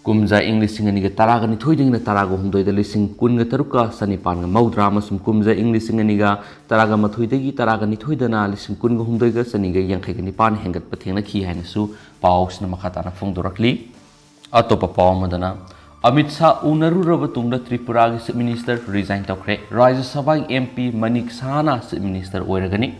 ꯀꯨꯝꯖꯥ ꯏꯪ ꯂꯤꯁꯤꯡ ꯑꯅꯤꯒ ꯇꯔꯥꯒ ꯅꯤꯊꯣꯏꯗꯒꯤꯅ ꯇꯔꯥꯒ ꯍꯨꯝꯗꯣꯏꯗ ꯂꯤꯁꯤꯡ ꯀꯨꯟꯒ ꯇꯔꯨꯛꯀ ꯆꯅꯤꯄꯥꯟꯒ ꯃꯧꯗ꯭ꯔꯥ ꯑꯃꯁꯨꯡ ꯀꯨꯝꯖꯥ ꯏꯪ ꯂꯤꯁꯤꯡ ꯑꯅꯤꯒ ꯇꯔꯥꯒ ꯃꯥꯊꯣꯏꯗꯒꯤ ꯇꯔꯥꯒ ꯅꯤꯊꯣꯏꯗꯅ ꯂꯤꯁꯤꯡ ꯀꯨꯟꯒ ꯍꯨꯝꯗꯣꯏꯒ ꯆꯅꯤꯒ ꯌꯥꯡꯈꯩꯒ ꯅꯤꯄꯥꯟ ꯍꯦꯟꯒꯠꯄ ꯊꯦꯡꯅꯈꯤ ꯍꯥꯏꯅꯁꯨ ꯄꯥꯎꯁꯤꯅ ꯃꯈꯥ ꯇꯥꯅ ꯐꯣꯡꯗꯣꯔꯛꯂꯤ꯫ ꯑꯇꯣꯞꯄ ꯄꯥꯎ ꯑꯃꯗꯅ, ꯑꯃꯤꯠ ꯁꯥꯍ ꯎꯅꯔꯨꯔꯕ ꯇꯨꯡꯗ ꯇ꯭ꯔꯤꯄꯨꯔꯥꯒꯤ ꯆꯤꯐ ꯃꯤꯅꯤꯁꯇꯔ ꯔꯤꯖꯥꯏꯟ ꯇꯧꯈ꯭ꯔꯦ꯫ ꯔꯥꯖ꯭ꯌ ꯁꯚꯥꯒꯤ ꯑꯦꯝ ꯄꯤ ꯃꯅꯤꯛ ꯁꯥꯍꯅ ꯆꯤꯐ ꯃꯤꯅꯤꯁꯇꯔ ꯑꯣꯏꯔꯒꯅꯤ꯫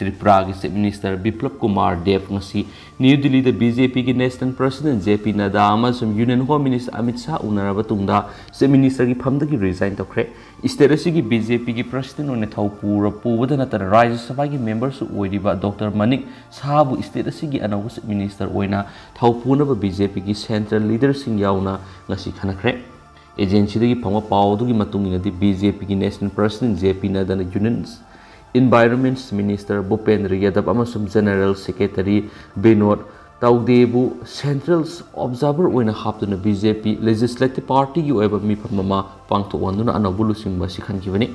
ꯇ꯭ꯔꯤꯄꯨꯔꯥꯒꯤ ꯆꯤꯐ ꯃꯤꯅꯤꯁꯇꯔ ꯕꯤꯄ꯭ꯂꯕ ꯀꯨꯃꯥꯔ ꯗꯦꯕ ꯉꯁꯤ ꯅ꯭ꯌꯨ ꯗꯤꯜꯂꯤꯗ ꯕꯤ ꯖꯦ ꯄꯤꯒꯤ national president J P Nadda ꯑꯃꯁꯨꯡ union home minister Amit Shah ꯎꯅꯔꯕ ꯇꯨꯡꯗ ꯆꯤꯐ ꯃꯤꯅꯤꯁꯇꯔꯒꯤ ꯐꯝꯗꯒꯤ ꯔꯤꯖꯥꯏꯟ ꯇꯧꯈ꯭ꯔꯦ꯫ ꯁ꯭ꯇꯦꯠ ꯑꯁꯤꯒꯤ ꯕꯤ ꯖꯦ ꯄꯤꯒꯤ ꯄ꯭ꯔꯁꯤꯗꯦꯟꯠ ꯑꯣꯏꯅ ꯊꯧ ꯄꯨꯔ-, ꯄꯨꯕꯗ ꯅꯠꯇꯅ ꯔꯥꯖ꯭ꯌ ꯁꯚꯥꯒꯤ ꯃꯦꯝꯕꯔꯁꯨ ꯑꯣꯏꯔꯤꯕ ꯗꯣꯛꯇꯔ ꯃꯅꯤꯛ ꯁꯥꯍꯕꯨ ꯁ꯭ꯇꯦꯠ ꯑꯁꯤꯒꯤ ꯑꯅꯧꯕ ꯆꯤꯐ ꯃꯤꯅꯤꯁꯇꯔ ꯑꯣꯏꯅ ꯊꯧ ꯄꯨꯅꯕ ꯕꯤ ꯖꯦ ꯄꯤꯒꯤ ꯁꯦꯟꯇ꯭ꯔꯦꯜ ꯂꯤꯗꯔꯁꯤꯡ ꯌꯥꯎꯅ ꯉꯁꯤ ꯈꯟꯅꯈ꯭ꯔꯦ꯫ ꯑꯦꯖꯦꯟꯁꯤꯗꯒꯤ ꯐꯪꯕ ꯄꯥꯎ ꯑꯗꯨꯒꯤ ꯃꯇꯨꯡ ꯏꯟꯅꯗꯤ, ꯕꯤ ꯖꯦ ꯄꯤꯒꯤ ꯅꯦꯁꯅꯦꯜ ꯄ꯭ꯔꯁꯤꯗꯦꯟꯠ ꯖꯦ ꯄꯤ ꯅꯗ꯭ꯗꯥꯅ ꯌꯨꯅꯤꯌꯟ ꯏꯟꯚꯥꯏꯔꯣꯟꯃꯦꯟꯠ ꯃꯤꯅꯤꯁꯇꯔ ꯚꯨꯄꯦꯟꯗ꯭ꯔ ꯌꯥꯗꯕ ꯑꯃꯁꯨꯡ general secretary Vinod ꯇꯧꯗꯦꯕꯨ central observer ꯑꯣꯏꯅ ꯍꯥꯞꯇꯨꯅ ꯕꯤ ꯖꯦ ꯄꯤ ꯂꯦꯖꯤꯁꯂꯦꯇꯤꯚ ꯄꯥꯔꯇꯤꯒꯤ ꯑꯣꯏꯕ ꯃꯤꯐꯝ ꯑꯃ ꯄꯥꯡꯊꯣꯛꯍꯟꯗꯨꯅ ꯑꯅꯧꯕ ꯂꯨꯆꯤꯡꯕ ꯑꯁꯤ ꯈꯟꯈꯤꯕꯅꯤ꯫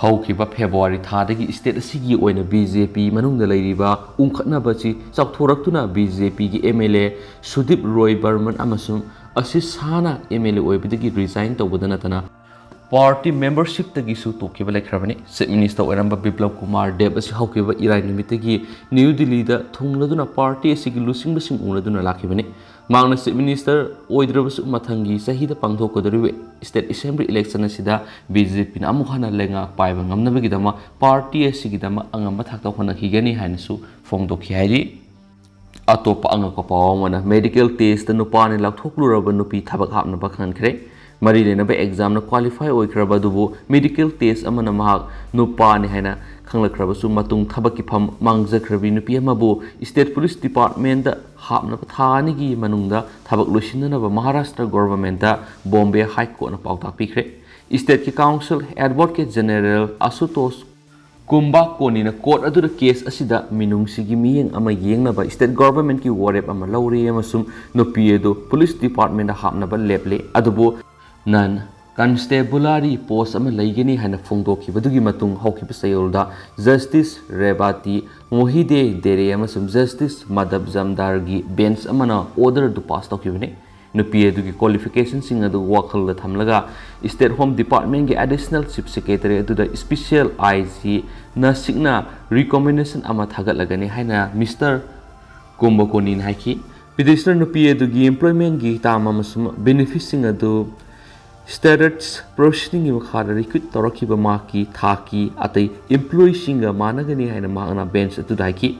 ꯍꯧꯈꯤꯕ ꯐꯦꯕ꯭ꯔꯨꯋꯥꯔꯤ ꯊꯥꯗꯒꯤ ꯁ꯭ꯇꯦꯠ ꯑꯁꯤꯒꯤ ꯑꯣꯏꯅ ꯕꯤ ꯖꯦ ꯄꯤ ꯃꯅꯨꯡꯗ ꯂꯩꯔꯤꯕ ꯎꯪꯈꯠꯅꯕ ꯑꯁꯤ ꯆꯥꯎꯊꯣꯔꯛꯇꯨꯅ ꯕꯤ ꯖꯦ ꯄꯤꯒꯤ ꯑꯦꯝ ꯑꯦꯜ ꯑꯦ ꯁꯨꯗꯤꯞ ꯔꯣꯏ ꯕꯔꯃꯟ ꯑꯃꯁꯨꯡ ꯑꯁꯤꯁ ꯁꯥꯍꯅ ꯑꯦꯝ ꯑꯦꯜ ꯑꯦ ꯑꯣꯏꯕꯗꯒꯤ ꯔꯤꯖꯥꯏꯟ ꯇꯧꯕꯗ ꯅꯠꯇꯅ ꯄꯥꯔꯇꯤ ꯃꯦꯝꯕꯔꯁꯤꯞꯇꯒꯤꯁꯨ ꯇꯣꯛꯈꯤꯕ ꯂꯩꯈ꯭ꯔꯕꯅꯤ꯫ ꯆꯤꯐ ꯃꯤꯅꯤꯁꯇꯔ ꯑꯣꯏꯔꯝꯕ ꯕꯤꯄ꯭ꯂꯕ ꯀꯨꯃꯥꯔ ꯗꯦꯕ ꯑꯁꯤ ꯍꯧꯈꯤꯕ ꯏꯔꯥꯏ ꯅꯨꯃꯤꯠꯇꯒꯤ ꯅ꯭ꯌꯨ ꯗꯤꯜꯂꯤꯗ ꯊꯨꯡꯂꯗꯨꯅ ꯄꯥꯔꯇꯤ ꯑꯁꯤꯒꯤ ꯂꯨꯆꯤꯡꯕꯁꯤꯡ ꯎꯅꯗꯨꯅ ꯂꯥꯛꯈꯤꯕꯅꯤ꯫ ꯃꯍꯥꯛꯅ Chief Minister ꯑꯣꯏꯗ꯭ꯔꯕꯁꯨ ꯃꯊꯪꯒꯤ ꯆꯍꯤꯗ ꯄꯥꯡꯊꯣꯛꯀꯗꯧꯔꯤꯕ State Assembly election ꯑꯁꯤꯗ B J P ꯅ ꯑꯃꯨꯛ ꯍꯟꯅ ꯂꯩꯉꯥꯛ ꯄꯥꯏꯕ ꯉꯝꯅꯕꯒꯤꯗꯃꯛ party ꯑꯁꯤꯒꯤꯗꯃꯛ ꯑꯉꯝꯕ ꯊꯥꯛꯇ ꯍꯣꯠꯅꯈꯤꯒꯅꯤ ꯍꯥꯏꯅꯁꯨ ꯐꯣꯡꯗꯣꯛꯈꯤ ꯍꯥꯏꯔꯤ꯫ ꯑꯇꯣꯞꯄ ꯑꯉꯛꯄ ꯄꯥꯎ ꯑꯃꯅ medical test ꯇ ꯅꯨꯄꯥꯅꯤ ꯂꯥꯎꯊꯣꯛꯂꯨꯔꯕ ꯅꯨꯄꯤ ꯊꯕꯛ ꯍꯥꯞꯅꯕ ꯈꯪꯍꯟꯈ꯭ꯔꯦ꯫ ꯃꯔꯤ ꯂꯩꯅꯕ exam ꯅ qualify ꯑꯣꯏꯈ꯭ꯔꯕ ꯑꯗꯨꯕꯨ medical test ꯑꯃꯅ ꯃꯍꯥꯛ ꯅꯨꯄꯥꯅꯤ ꯍꯥꯏꯅ ꯈꯪꯂꯛꯈ꯭ꯔꯕꯁꯨ ꯃꯇꯨꯡ ꯊꯕꯛꯀꯤ ꯐꯝ ꯃꯥꯡꯖꯈ꯭ꯔꯕꯤ ꯅꯨꯄꯤ ꯑꯃꯕꯨ State Police Department ꯇ ꯍꯥꯞꯅꯕ ꯊꯥ ꯑꯅꯤꯒꯤ ꯃꯅꯨꯡꯗ ꯊꯕꯛ ꯂꯣꯏꯁꯤꯟꯅꯅꯕ Maharashtra Government ꯇ Bombay High Court ꯅ ꯄꯥꯎꯇꯥꯛ ꯄꯤꯈ꯭ꯔꯦ꯫ State ꯀꯤ Counsel Advocate General Ashutosh ꯀꯨꯝꯕꯥꯀꯣꯅꯤꯅ court ꯑꯗꯨꯗ case ꯑꯁꯤꯗ ꯃꯤꯅꯨꯡꯁꯤꯒꯤ ꯃꯤꯠꯌꯦꯡ ꯑꯃ ꯌꯦꯡꯅꯕ State Government ꯀꯤ ꯋꯥꯔꯦꯞ ꯑꯃ ꯂꯧꯔꯦ ꯑꯃꯁꯨꯡ ꯅꯨꯄꯤ ꯑꯗꯨ Police Department ꯗ ꯍꯥꯞꯅꯕ ꯂꯦꯞꯂꯦ꯫ ꯑꯗꯨꯕꯨ non constabulary post ꯑꯃ ꯂꯩꯒꯅꯤ ꯍꯥꯏꯅ ꯐꯣꯡꯗꯣꯛꯈꯤꯕꯗꯨꯒꯤ ꯃꯇꯨꯡ ꯍꯧꯈꯤꯕ ꯆꯌꯣꯜꯗ Justice ꯔꯦꯕꯥꯇꯤ ꯃꯣꯍꯤꯗꯦ ꯗꯦꯔꯦ ꯑꯃꯁꯨꯡ Justice ꯃꯥꯙꯕ ꯖꯝꯗꯥꯔꯒꯤ bench ꯑꯃꯅ order ꯑꯗꯨ pass ꯇꯧꯈꯤꯕꯅꯤ꯫ ꯅꯨꯄꯤ ꯑꯗꯨꯒꯤ qualification ꯁꯤꯡ ꯑꯗꯨ ꯋꯥꯈꯜꯗ ꯊꯝꯂꯒ State Home Department ꯀꯤ Additional Chief Secretary ꯑꯗꯨꯗ Special I G ꯅꯁꯤꯛꯅ recommendation ꯑꯃ ꯊꯥꯒꯠꯂꯒꯅꯤ ꯍꯥꯏꯅ Mister ꯀꯨꯝꯕꯀꯣꯅꯤꯅ ꯍꯥꯏꯈꯤ꯫ Petitioner ꯅꯨꯄꯤ ꯑꯗꯨꯒꯤ employment ꯒꯤ term ꯑꯃꯁꯨꯡ benefits ꯁꯤꯡ ꯑꯗꯨ status proceeding ꯒꯤ ꯃꯈꯥꯗ recruit ꯇꯧꯔꯛꯈꯤꯕ ꯃꯍꯥꯛꯀꯤ ꯊꯥꯛꯀꯤ ꯑꯇꯩ employee ꯁꯤꯡꯒ ꯃꯥꯟꯅꯒꯅꯤ ꯍꯥꯏꯅ ꯃꯍꯥꯛꯅ bench ꯑꯗꯨꯗ ꯍꯥꯏꯈꯤ꯫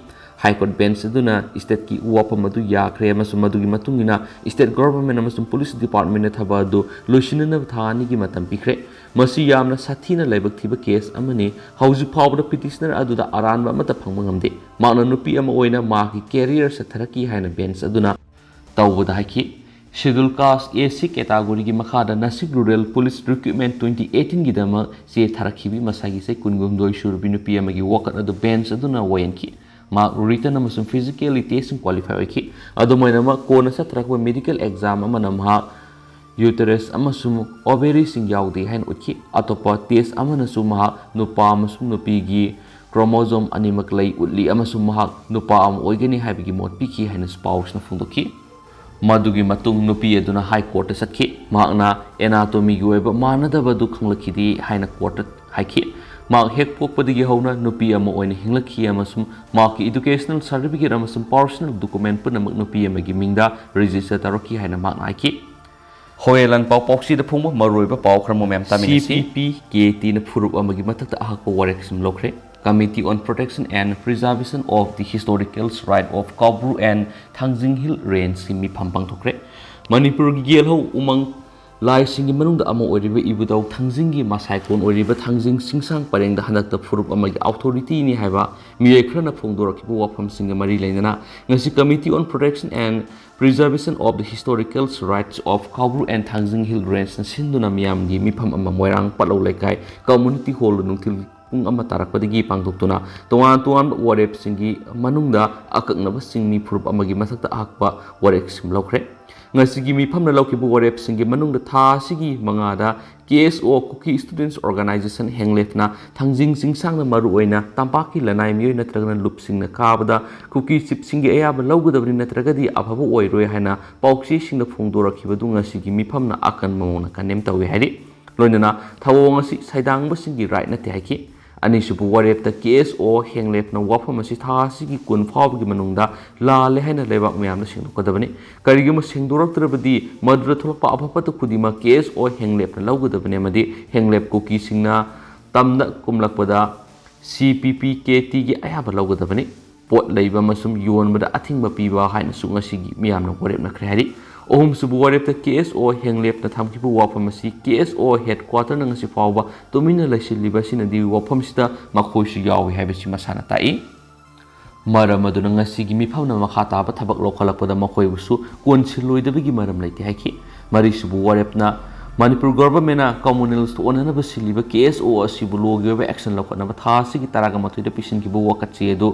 High Court bench ꯑꯗꯨꯅ State ꯀꯤ ꯋꯥꯐꯝ ꯑꯗꯨ ꯌꯥꯈ꯭ꯔꯦ ꯑꯃꯁꯨꯡ ꯃꯗꯨꯒꯤ ꯃꯇꯨꯡ ꯏꯟꯅ State Government ꯑꯃꯁꯨꯡ Police Department ꯅ ꯊꯕꯛ ꯑꯗꯨ ꯂꯣꯏꯁꯤꯟꯅꯅꯕ ꯊꯥ ꯑꯅꯤꯒꯤ ꯃꯇꯝ ꯄꯤꯈ꯭ꯔꯦ꯫ ꯃꯁꯤ ꯌꯥꯝꯅ ꯁꯥꯊꯤꯅ ꯂꯥꯏꯕꯛ ꯊꯤꯕ case ꯑꯃꯅꯤ꯫ ꯍꯧꯖꯤꯛ ꯐꯥꯎꯕꯗ petitioner ꯑꯗꯨꯗ ꯑꯔꯥꯟꯕ ꯑꯃꯠꯇ ꯐꯪꯕ ꯉꯝꯗꯦ꯫ ꯃꯍꯥꯛꯅ ꯅꯨꯄꯤ ꯑꯃ ꯑꯣꯏꯅ ꯃꯍꯥꯛꯀꯤ career ꯆꯠꯊꯔꯛꯈꯤ ꯍꯥꯏꯅ bench ꯑꯗꯨꯅ ꯇꯧꯕꯗ ꯍꯥꯏꯈꯤ꯫ Schedule Caste A C category ꯒꯤ ꯃꯈꯥꯗ Nasik Rural Police Recruitment twenty eighteen ꯒꯤꯗꯃꯛ ꯆꯦ ꯊꯥꯔꯛꯈꯤꯕꯤ ꯃꯁꯥꯒꯤ ꯆꯍꯤ ꯀꯨꯟꯍꯨꯝꯗꯣꯏ ꯁꯨꯔꯕꯤ ꯅꯨꯄꯤ ꯑꯃꯒꯤ ꯋꯥꯀꯠ ꯑꯗꯨ bench ꯑꯗꯨꯅ ꯋꯥꯌꯦꯟꯈꯤ꯫ ꯃꯍꯥꯛ written ꯑꯃꯁꯨꯡ physically test ꯁꯤꯡ qualify ꯑꯣꯏꯈꯤ꯫ ꯑꯗꯨꯝ ꯑꯣꯏꯅꯃꯛ, ꯀꯣꯟꯅ ꯆꯠꯊꯔꯛꯄ medical exam ꯑꯃꯅ ꯃꯍꯥꯛ uterus ꯑꯃꯁꯨꯡ ovary ꯁꯤꯡ ꯌꯥꯎꯗꯦ ꯍꯥꯏꯅ ꯎꯠꯈꯤ꯫ ꯑꯇꯣꯞꯄ test ꯑꯃꯅꯁꯨ ꯃꯍꯥꯛ ꯅꯨꯄꯥ ꯑꯃꯁꯨꯡ ꯅꯨꯄꯤꯒꯤ chromosome ꯑꯅꯤꯃꯛ ꯂꯩ ꯎꯠꯂꯤ ꯑꯃꯁꯨꯡ ꯃꯍꯥꯛ ꯅꯨꯄꯥ ꯑꯃ ꯑꯣꯏꯒꯅꯤ ꯍꯥꯏꯕꯒꯤ ꯃꯣꯠ ꯄꯤꯈꯤ ꯍꯥꯏꯅꯁꯨ ꯄꯥꯎꯁꯤꯅ ꯐꯣꯡꯗꯣꯛꯈꯤ꯫ ꯃꯗꯨꯒꯤ ꯃꯇꯨꯡ ꯅꯨꯄꯤ ꯑꯗꯨꯅ ꯍꯥꯏ ꯀꯣꯔꯠꯇ ꯆꯠꯈꯤ꯫ ꯃꯍꯥꯛꯅ ꯑꯦꯅꯥꯇꯣꯃꯤꯒꯤ ꯑꯣꯏꯕ ꯃꯥꯟꯅꯗꯕ ꯑꯗꯨ ꯈꯪꯂꯛꯈꯤꯗꯦ ꯍꯥꯏꯅ ꯀꯣꯔꯠꯇ ꯍꯥꯏꯈꯤ꯫ ꯃꯍꯥꯛ ꯍꯦꯛ ꯄꯣꯛꯄꯗꯒꯤ ꯍꯧꯅ ꯅꯨꯄꯤ ꯑꯃ ꯑꯣꯏꯅ ꯍꯤꯡꯂꯛꯈꯤ ꯑꯃꯁꯨꯡ ꯃꯍꯥꯛꯀꯤ educational certificate ꯑꯃꯁꯨꯡ personal document ꯄꯨꯝꯅꯃꯛ ꯅꯨꯄꯤ ꯑꯃꯒꯤ ꯃꯤꯡꯗ register ꯇꯧꯔꯛꯈꯤ ꯍꯥꯏꯅ ꯃꯍꯥꯛꯅ ꯍꯥꯏꯈꯤ꯫ ꯍꯣꯌꯦ ꯂꯥꯟꯄꯥꯎ ꯄꯥꯎꯆꯦꯗ ꯐꯣꯡꯕ ꯃꯔꯨꯑꯣꯏꯕ ꯄꯥꯎ ꯈꯔ ꯑꯃ ꯃꯌꯥꯝ ꯇꯥꯃꯤꯟꯅꯁꯤ꯫ C P P K T ꯅ ꯐꯨꯔꯨꯞ ꯑꯃꯒꯤ ꯃꯊꯛꯇ ꯑꯍꯛꯄ ꯋꯥꯔꯦꯞ ꯑꯃ ꯂꯧꯈ꯭ꯔꯦ꯫ Committee on Protection and Preservation of the Historical Site of Kaubru and Thangjing Hill Range ꯀꯤ ꯃꯤꯐꯝ ꯄꯥꯡꯊꯣꯛꯈ꯭ꯔꯦ꯫ ꯃꯅꯤꯄꯨꯔꯒꯤ ꯌꯦꯜꯍꯧ ꯎꯃꯪ ꯂꯥꯏꯁꯤꯡꯒꯤ ꯃꯅꯨꯡꯗ ꯑꯃ ꯑꯣꯏꯔꯤꯕ ꯏꯕꯨꯙꯧ ꯊꯥꯡꯖꯤꯡꯒꯤ ꯃꯁꯥꯏꯀꯣꯟ ꯑꯣꯏꯔꯤꯕ ꯊꯥꯡꯖꯤꯡ ꯆꯤꯡꯁꯥꯡ ꯄꯔꯦꯡꯗ ꯍꯟꯗꯛꯇ ꯐꯨꯔꯨꯞ ꯑꯃꯒꯤ authority ꯅꯤ ꯍꯥꯏꯕ ꯃꯤꯑꯣꯏ ꯈꯔꯅ ꯐꯣꯡꯗꯣꯔꯛꯈꯤꯕ ꯋꯥꯐꯝꯁꯤꯡꯒ ꯃꯔꯤ ꯂꯩꯅꯅ ꯉꯁꯤ Committee on Protection and Preservation of the Historical Rites of Kaubru and Thangjing Hill Range ꯅ ꯁꯤꯟꯗꯨꯅ ꯃꯤꯌꯥꯝꯒꯤ ꯃꯤꯐꯝ ꯑꯃ ꯃꯣꯏꯔꯥꯡ ꯄꯠꯂꯧ ꯂꯩꯀꯥꯏ community hall ꯗ ꯅꯨꯡꯊꯤꯜ ꯄꯨꯡ ꯑꯃ ꯇꯥꯔꯛꯄꯗꯒꯤ ꯄꯥꯡꯊꯣꯛꯇꯨꯅ ꯇꯣꯉꯥꯟ ꯇꯣꯉꯥꯟꯕ ꯋꯥꯔꯦꯞꯁꯤꯡꯒꯤ ꯃꯅꯨꯡꯗ ꯑꯀꯛꯅꯕ ꯆꯤꯡꯃꯤ ꯐꯨꯔꯨꯞ ꯑꯃꯒꯤ ꯃꯊꯛꯇ ꯑꯍꯛꯄ ꯋꯥꯔꯦꯞ ꯑꯃ ꯂꯧꯈ꯭ꯔꯦ꯫ ꯉꯁꯤꯒꯤ ꯃꯤꯐꯝꯅ ꯂꯧꯈꯤꯕ ꯋꯥꯔꯦꯞꯁꯤꯡꯒꯤ ꯃꯅꯨꯡꯗ ꯊꯥ ꯑꯁꯤꯒꯤ ꯃꯉꯥꯗ K S O, Kuki Students Organisation, ꯍꯦꯡꯂꯦꯞꯅ ꯊꯥꯡꯖꯤꯡ ꯆꯤꯡꯁꯥꯡꯅ ꯃꯔꯨꯑꯣꯏꯅ ꯇꯝꯄꯥꯛꯀꯤ ꯂꯅꯥꯏ ꯃꯤꯑꯣꯏ ꯅꯠꯇ꯭ꯔꯒꯅ ꯂꯨꯞꯁꯤꯡꯅ ꯀꯥꯕꯗ ꯀꯨꯀꯤ ꯆꯤꯞꯁꯤꯡꯒꯤ ꯑꯌꯥꯕ ꯂꯧꯒꯗꯕꯅꯤ, ꯅꯠꯇ꯭ꯔꯒꯗꯤ ꯑꯐꯕ ꯑꯣꯏꯔꯣꯏ ꯍꯥꯏꯅ ꯄꯥꯎꯆꯦꯁꯤꯡꯗ ꯐꯣꯡꯗꯣꯔꯛꯈꯤꯕꯗꯨ ꯉꯁꯤꯒꯤ ꯃꯤꯐꯝꯅ ꯑꯀꯟꯕ ꯃꯑꯣꯡꯗ condemn ꯇꯧꯏ ꯍꯥꯏꯔꯤ꯫ ꯂꯣꯏꯅꯅ ꯊꯧꯑꯣꯡ ꯑꯁꯤ ꯁꯩꯗꯥꯡꯕꯁꯤꯡꯒꯤ right ꯅꯠꯇꯦ ꯍꯥꯏꯈꯤ꯫ ꯑꯅꯤꯁꯨꯕ ꯋꯥꯔꯦꯞꯇ K S O ꯍꯦꯡꯂꯦꯞꯅ ꯋꯥꯐꯝ ꯑꯁꯤ ꯊꯥ ꯑꯁꯤꯒꯤ ꯀꯨꯟ ꯐꯥꯎꯕꯒꯤ ꯃꯅꯨꯡꯗ ꯂꯥꯜꯂꯦ ꯍꯥꯏꯅ ꯂꯩꯕꯥꯛ ꯃꯌꯥꯝꯗ ꯁꯦꯡꯗꯣꯛꯀꯗꯕꯅꯤ꯫ ꯀꯔꯤꯒꯨꯝꯕ ꯁꯦꯡꯗꯣꯔꯛꯇ꯭ꯔꯕꯗꯤ ꯃꯗꯨꯗ ꯊꯣꯛꯂꯛꯄ ꯑꯐ ꯐꯠꯇ ꯈꯨꯗꯤꯡꯃꯛ K S O ꯍꯦꯡꯂꯦꯞꯅ ꯂꯧꯒꯗꯕꯅꯤ ꯑꯃꯗꯤ ꯍꯦꯡꯂꯦꯞ ꯀꯨꯀꯤꯁꯤꯡꯅ ꯇꯝꯗ ꯀꯨꯝꯂꯛꯄꯗ C P P K T ꯒꯤ ꯑꯌꯥꯕ ꯂꯧꯒꯗꯕꯅꯤ꯫ ꯄꯣꯠ ꯂꯩꯕ ꯑꯃꯁꯨꯡ ꯌꯣꯟꯕꯗ ꯑꯊꯤꯡꯕ ꯄꯤꯕ ꯍꯥꯏꯅꯁꯨ ꯉꯁꯤꯒꯤ ꯃꯤꯌꯥꯝꯅ ꯋꯥꯔꯦꯞꯅꯈ꯭ꯔꯦ ꯍꯥꯏꯔꯤ꯫ ꯑꯍꯨꯝꯁꯨꯕ ꯋꯥꯔꯦꯞꯇ K S O ꯍꯦꯡꯂꯦꯞꯅ ꯊꯝꯈꯤꯕ ꯋꯥꯐꯝ ꯑꯁꯤ K S O headquarter ꯅ ꯉꯁꯤ ꯐꯥꯎꯕ ꯇꯨꯃꯤꯟꯅ ꯂꯩꯁꯤꯜꯂꯤꯕ ꯑꯁꯤꯅꯗꯤ ꯋꯥꯐꯝꯁꯤꯗ ꯃꯈꯣꯏꯁꯨ ꯌꯥꯎꯏ ꯍꯥꯏꯕꯁꯤ ꯃꯁꯥꯅ ꯇꯥꯛꯏ꯫ ꯃꯔꯝ ꯑꯗꯨꯅ ꯉꯁꯤꯒꯤ ꯃꯤꯐꯝꯅ ꯃꯈꯥ ꯇꯥꯕ ꯊꯕꯛ ꯂꯧꯈꯠꯂꯛꯄꯗ ꯃꯈꯣꯏꯕꯨꯁꯨ ꯀꯣꯟꯁꯤꯜꯂꯣꯏꯗꯕꯒꯤ ꯃꯔꯝ ꯂꯩꯇꯦ ꯍꯥꯏꯈꯤ꯫ ꯃꯔꯤꯁꯨꯕ ꯋꯥꯔꯦꯞꯅ ꯃꯅꯤꯄꯨꯔ government ꯅ communals ꯇ ꯑꯣꯟꯅꯅꯕ ꯁꯤꯜꯂꯤꯕ K S O ꯑꯁꯤꯕꯨ law ꯒꯤ ꯑꯣꯏꯕ action ꯂꯧꯈꯠꯅꯕ ꯊꯥ ꯑꯁꯤꯒꯤ ꯇꯔꯥꯒ ꯃꯥꯊꯣꯏꯗ ꯄꯤꯁꯤꯟꯈꯤꯕ ꯋꯥꯀꯠ ꯆꯦ ꯑꯗꯨ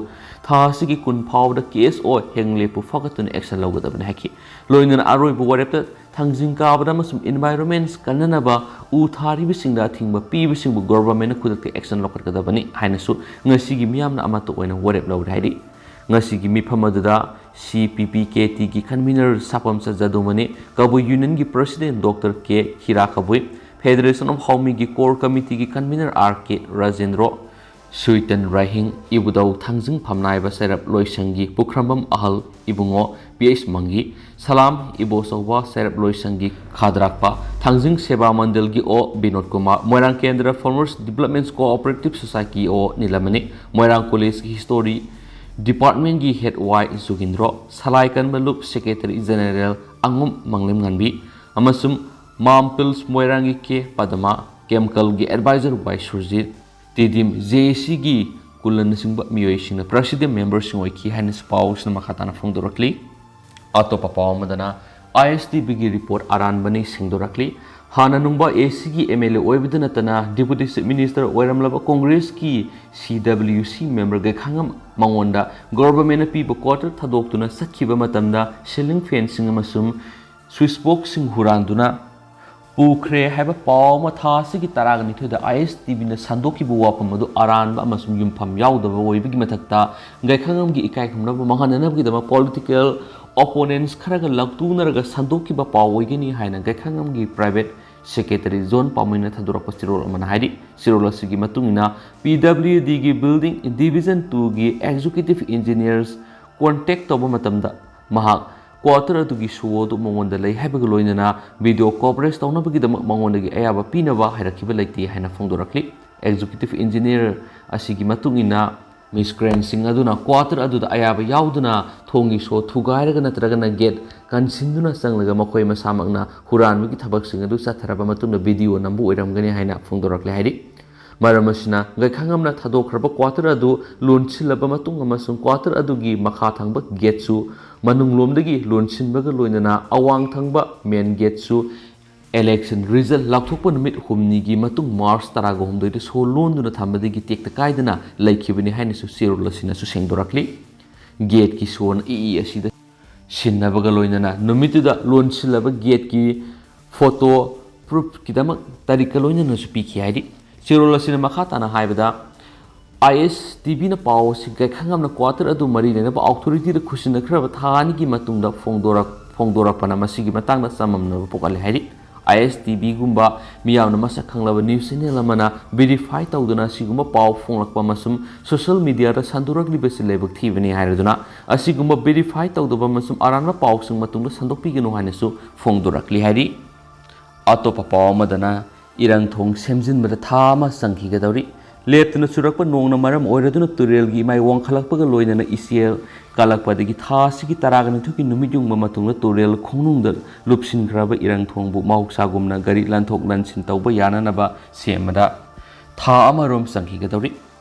ꯊꯥ ꯑꯁꯤꯒꯤ ꯀꯨꯟ ꯐꯥꯎꯕꯗ K S O ꯍꯦꯡꯂꯦꯞꯄꯨ ꯐꯒꯠꯇꯨꯅ action ꯂꯧꯒꯗꯕꯅꯤ ꯍꯥꯏꯈꯤ꯫ ꯂꯣꯏꯅꯅ ꯑꯔꯣꯏꯕ ꯋꯥꯔꯦꯞꯇ ꯊꯥꯡꯖꯤꯡ ꯀꯥꯕꯗ ꯑꯃꯁꯨꯡ environment ꯀꯟꯅꯅꯕ ꯎ ꯊꯥꯔꯤꯕꯁꯤꯡꯗ ꯑꯊꯤꯡꯕ ꯄꯤꯕꯁꯤꯡꯕꯨ government ꯅ ꯈꯨꯗꯛꯇ action ꯂꯧꯈꯠꯀꯗꯕꯅꯤ ꯍꯥꯏꯅꯁꯨ ꯉꯁꯤꯒꯤ ꯃꯤꯌꯥꯝꯅ ꯑꯃꯠꯇ ꯑꯣꯏꯅ ꯋꯥꯔꯦꯞ ꯂꯧꯔꯦ ꯍꯥꯏꯔꯤ꯫ ꯉꯁꯤꯒꯤ ꯃꯤꯐꯝ ꯑꯗꯨꯗ C P P K T ꯒꯤ convener ꯁꯥꯄꯝꯆ ꯖꯥꯗꯧꯃꯅꯤ, ꯀꯕꯨꯏ Union ꯒꯤ President Doctor K ꯈꯤꯔꯥ Kabui, Federation of Haomi ꯒꯤ Core Committee ꯒꯤ convener R K ꯔꯥꯖꯦꯟꯗ꯭ꯔꯣ, ꯁꯨꯏꯇꯟ ꯔꯥꯏꯍꯤꯡ, ꯏꯕꯨꯙꯧ ꯊꯥꯡꯖꯤꯡ ꯐꯝꯅꯥꯏꯕ ꯁꯦꯔꯞ ꯂꯣꯏꯁꯪꯒꯤ ꯄꯨꯈ꯭ꯔꯝꯕꯝ ꯑꯍꯜ ꯏꯕꯨꯡꯉꯣ P H ꯃꯪꯒꯤ, ꯁꯂꯥꯝ ꯏꯕꯣꯆꯧꯕ ꯁꯦꯔꯞ ꯂꯣꯏꯁꯪꯒꯤ ꯈꯥꯗ꯭ꯔꯥꯛꯄ, ꯊꯥꯡꯖꯤꯡ ꯁꯦꯕꯥ ꯃꯟꯗꯜꯒꯤ ꯑꯣ ꯕꯤꯅꯣꯗ ꯀꯨꯃꯥꯔ, ꯃꯣꯏꯔꯥꯡ ꯀꯦꯟꯗ꯭ꯔ Farmers Development Cooperative Society ꯑꯣ ꯅꯤꯂꯃꯅꯤ, ꯃꯣꯏꯔꯥꯡ College ꯀꯤ History Department ꯀꯤ Head Y ꯖꯨꯒꯤꯟꯗ꯭ꯔꯣ, ꯁꯂꯥꯏ ꯀꯟꯕ ꯂꯨꯞ Secretary General ꯑꯉꯨꯝ ꯃꯪꯂꯦꯝꯉꯥꯟꯕꯤ, ꯑꯃꯁꯨꯡ ꯃꯥꯝ ꯄꯤꯜꯁ ꯃꯣꯏꯔꯥꯡꯒꯤ K ꯄꯗꯃꯥ, ꯀꯦꯝꯀꯜꯒꯤ Advisor Y Surjit, Tiddim J A C ꯒꯤ ꯀꯨꯂꯅꯆꯤꯡꯕ ꯃꯤꯑꯣꯏꯁꯤꯡꯅ President member ꯁꯤꯡ ꯑꯣꯏꯈꯤ ꯍꯥꯏꯅꯁꯨ ꯄꯥꯎꯁꯤꯅ ꯃꯈꯥ ꯇꯥꯅ ꯐꯣꯡꯗꯣꯔꯛꯂꯤ꯫ ꯑꯇꯣꯞꯄ ꯄꯥꯎ ꯑꯃꯗꯅ, I S T B ꯒꯤ report ꯑꯔꯥꯟꯕꯅꯤ ꯁꯦꯡꯗꯣꯔꯛꯂꯤ꯫ ꯍꯥꯟꯅ ꯅꯨꯡꯕ A C ꯒꯤ M L A ꯑꯣꯏꯕꯗ ꯅꯠꯇꯅ Deputy Chief Minister ꯑꯣꯏꯔꯝꯂꯕ Congress ꯀꯤ C W C member ꯒꯩꯈꯥꯉꯝ ꯃꯉꯣꯟꯗ government ꯅ ꯄꯤꯕ quarter ꯊꯥꯗꯣꯛꯇꯨꯅ ꯆꯠꯈꯤꯕ ꯃꯇꯝꯗ ceiling fan ꯁꯤꯡ ꯑꯃꯁꯨꯡ switch box ꯁꯤꯡ ꯍꯨꯔꯥꯟꯗꯨꯅ ꯄꯨꯈ꯭ꯔꯦ ꯍꯥꯏꯕ ꯄꯥꯎ ꯑꯃ ꯊꯥ ꯑꯁꯤꯒꯤ ꯇꯔꯥꯒ ꯅꯤꯊꯣꯏꯗ I S T B ꯅ ꯁꯟꯗꯣꯛꯈꯤꯕ ꯋꯥꯐꯝ ꯑꯗꯨ ꯑꯔꯥꯟꯕ ꯑꯃꯁꯨꯡ ꯌꯨꯝꯐꯝ ꯌꯥꯎꯗꯕ ꯑꯣꯏꯕꯒꯤ ꯃꯊꯛꯇ, ꯒꯩꯈꯥꯉꯝꯒꯤ ꯏꯀꯥꯏ ꯈꯨꯝꯅꯕ ꯃꯥꯡꯍꯟꯅꯅꯕꯒꯤꯗꯃꯛ political opponents ꯈꯔꯒ ꯂꯥꯎꯇꯨꯅꯔꯒ ꯁꯟꯗꯣꯛꯈꯤꯕ ꯄꯥꯎ ꯑꯣꯏꯒꯅꯤ ꯍꯥꯏꯅ ꯒꯩꯈꯥꯉꯝꯒꯤ private secretary ꯖꯣꯟ ꯄꯥꯎꯃꯩꯅ ꯊꯥꯗꯣꯔꯛꯄ ꯆꯦꯔꯣꯜ ꯑꯃꯅ ꯍꯥꯏꯔꯤ꯫ ꯆꯦꯔꯣꯜ ꯑꯁꯤꯒꯤ ꯃꯇꯨꯡ ꯏꯟꯅ, P W D ꯒꯤ building division two ꯒꯤ executive engineers contact ꯇꯧꯕ ꯃꯇꯝꯗ ꯃꯍꯥꯛ quarter ꯑꯗꯨꯒꯤ show ꯑꯗꯨ ꯃꯉꯣꯟꯗ ꯂꯩ ꯍꯥꯏꯕꯒ ꯂꯣꯏꯅꯅ video coverage ꯇꯧꯅꯕꯒꯤꯗꯃꯛ ꯃꯉꯣꯟꯗꯒꯤ ꯑꯌꯥꯕ ꯄꯤꯅꯕ ꯍꯥꯏꯔꯛꯈꯤꯕ ꯂꯩꯇꯦ ꯍꯥꯏꯅ ꯐꯣꯡꯗꯣꯔꯛꯂꯤ꯫ Executive engineer ꯑꯁꯤꯒꯤ ꯃꯇꯨꯡ ꯏꯟꯅ, miscreant ꯁꯤꯡ ꯑꯗꯨꯅ quarter ꯑꯗꯨꯗ ꯑꯌꯥꯕ ꯌꯥꯎꯗꯅ ꯊꯣꯡꯒꯤ show ꯊꯨꯒꯥꯏꯔꯒ ꯅꯠꯇ꯭ꯔꯒꯅ gate ꯀꯟꯁꯤꯟꯗꯨꯅ ꯆꯪꯂꯒ ꯃꯈꯣꯏ ꯃꯁꯥꯃꯛꯅ ꯍꯨꯔꯥꯟꯕꯒꯤ ꯊꯕꯛꯁꯤꯡ ꯑꯗꯨ ꯆꯠꯊꯔꯕ ꯃꯇꯨꯡꯗ video ꯅꯝꯕ ꯑꯣꯏꯔꯝꯒꯅꯤ ꯍꯥꯏꯅ ꯐꯣꯡꯗꯣꯔꯛꯂꯦ ꯍꯥꯏꯔꯤ꯫ ꯃꯔꯝ ꯑꯁꯤꯅ, ꯒꯩꯈꯥꯉꯝꯅ ꯊꯥꯗꯣꯛꯈ꯭ꯔꯕ quarter ꯑꯗꯨ ꯂꯣꯟꯁꯤꯜꯂꯕ ꯃꯇꯨꯡ ꯑꯃꯁꯨꯡ quarter ꯑꯗꯨꯒꯤ ꯃꯈꯥ ꯊꯪꯕ gate ꯁꯨ ꯃꯅꯨꯡꯂꯣꯝꯗꯒꯤ ꯂꯣꯟꯁꯤꯟꯕꯒ ꯂꯣꯏꯅꯅ ꯑꯋꯥꯡ ꯊꯪꯕ main gate ꯁꯨ election result ꯂꯥꯎꯊꯣꯛꯄ ꯅꯨꯃꯤꯠ ꯍꯨꯝꯅꯤꯒꯤ ꯃꯇꯨꯡ, March ꯇꯔꯥꯒ ꯍꯨꯝꯗꯣꯏꯗ show ꯂꯣꯟꯗꯨꯅ ꯊꯝꯕꯗꯒꯤ ꯇꯦꯛꯇ ꯀꯥꯏꯗꯅ ꯂꯩꯈꯤꯕꯅꯤ ꯍꯥꯏꯅꯁꯨ ꯆꯦꯔꯣꯜ ꯑꯁꯤꯅꯁꯨ ꯁꯦꯡꯗꯣꯔꯛꯂꯤ꯫ Gate ꯀꯤ show ꯅ ꯏ ꯏ ꯑꯁꯤꯗ ꯁꯤꯟꯅꯕꯒ ꯂꯣꯏꯅꯅ ꯅꯨꯃꯤꯠꯇꯨꯗ ꯂꯣꯟꯁꯤꯜꯂꯕ gate ꯀꯤ photo proof ꯀꯤꯗꯃꯛ ꯇꯥꯔꯤꯛꯀ ꯂꯣꯏꯅꯅꯁꯨ ꯄꯤꯈꯤ ꯍꯥꯏꯔꯤ꯫ ꯆꯦꯔꯣꯜ ꯑꯁꯤꯅ ꯃꯈꯥ ꯇꯥꯅ ꯍꯥꯏꯕꯗ, ꯑꯥꯏ ꯑꯦꯁ ꯇꯤ ꯚꯤꯅ ꯄꯥꯎ ꯑꯁꯤ ꯒꯥꯏꯈꯪꯉꯝꯅ ꯀ꯭ꯋꯥꯇꯔ ꯑꯗꯨ ꯃꯔꯤ ꯂꯩꯅꯕ ꯑꯣꯊꯣꯔꯤꯇꯤꯗ ꯈꯨꯠꯁꯤꯟꯅꯈ꯭ꯔꯕ ꯊꯥ ꯑꯅꯤꯒꯤ ꯃꯇꯨꯡꯗ ꯐꯣꯡꯗꯣꯔꯛ-, ꯐꯣꯡꯗꯣꯔꯛꯄꯅ ꯃꯁꯤꯒꯤ ꯃꯇꯥꯡꯗ ꯆꯃꯝꯅꯕ ꯄꯣꯛꯍꯜꯂꯦ ꯍꯥꯏꯔꯤ꯫ ꯑꯥꯏ ꯑꯦꯁ ꯇꯤ ꯚꯤꯒꯨꯝꯕ ꯃꯤꯌꯥꯝꯅ ꯃꯁꯛ ꯈꯪꯂꯕ ꯅ꯭ꯌꯨꯁ ꯆꯦꯅꯦꯜ ꯑꯃꯅ ꯚꯦꯔꯤꯐꯥꯏ ꯇꯧꯗꯨꯅ ꯑꯁꯤꯒꯨꯝꯕ ꯄꯥꯎ ꯐꯣꯡꯂꯛꯄ ꯑꯃꯁꯨꯡ ꯁꯣꯁꯤꯌꯦꯜ ꯃꯤꯗꯤꯌꯥꯗ ꯁꯟꯗꯣꯔꯛꯂꯤꯕꯁꯤ ꯂꯥꯏꯕꯛ ꯊꯤꯕꯅꯤ ꯍꯥꯏꯔꯗꯨꯅ, ꯑꯁꯤꯒꯨꯝꯕ ꯚꯦꯔꯤꯐꯥꯏ ꯇꯧꯗꯕ ꯑꯃꯁꯨꯡ ꯑꯔꯥꯟꯕ ꯄꯥꯎꯁꯤꯡ ꯃꯇꯨꯡꯗ ꯁꯟꯗꯣꯛꯄꯤꯒꯅꯨ ꯍꯥꯏꯅꯁꯨ ꯐꯣꯡꯗꯣꯔꯛꯂꯤ ꯍꯥꯏꯔꯤ꯫ ꯑꯇꯣꯞꯄ ꯄꯥꯎ ꯑꯃꯗꯅ, ꯏꯔꯪ ꯊꯣꯡ ꯁꯦꯝꯖꯤꯟꯕꯗ ꯊꯥ ꯑꯃ ꯆꯪꯈꯤꯒꯗꯧꯔꯤ꯫ ꯂꯦꯞꯇꯅ ꯆꯨꯔꯛꯄ ꯅꯣꯡꯅ ꯃꯔꯝ ꯑꯣꯏꯔꯗꯨꯅ ꯇꯨꯔꯦꯜꯒꯤ ꯏꯃꯥꯏ ꯋꯥꯡꯈꯠꯂꯛꯄꯒ ꯂꯣꯏꯅꯅ ꯏꯆꯦꯜ ꯀꯥꯜꯂꯛꯄꯗꯒꯤ ꯊꯥ ꯑꯁꯤꯒꯤ ꯇꯔꯥꯒ ꯅꯤꯊꯣꯏꯒꯤ ꯅꯨꯃꯤꯠ ꯌꯨꯡꯕ ꯃꯇꯨꯡꯗ ꯇꯨꯔꯦꯜ ꯈꯣꯡꯅꯨꯡꯗ ꯂꯨꯞꯁꯤꯟꯈ꯭ꯔꯕ ꯏꯔꯪ ꯊꯣꯡꯕꯨ ꯃꯍꯧꯁꯥꯒꯨꯝꯅ ꯒꯥꯔꯤ ꯂꯟꯊꯣꯛ ꯂꯟꯁꯤꯟ ꯇꯧꯕ ꯌꯥꯅꯅꯕ ꯁꯦꯝꯕꯗ ꯊꯥ ꯑꯃꯔꯣꯝ ꯆꯪꯈꯤꯒꯗꯧꯔꯤ꯫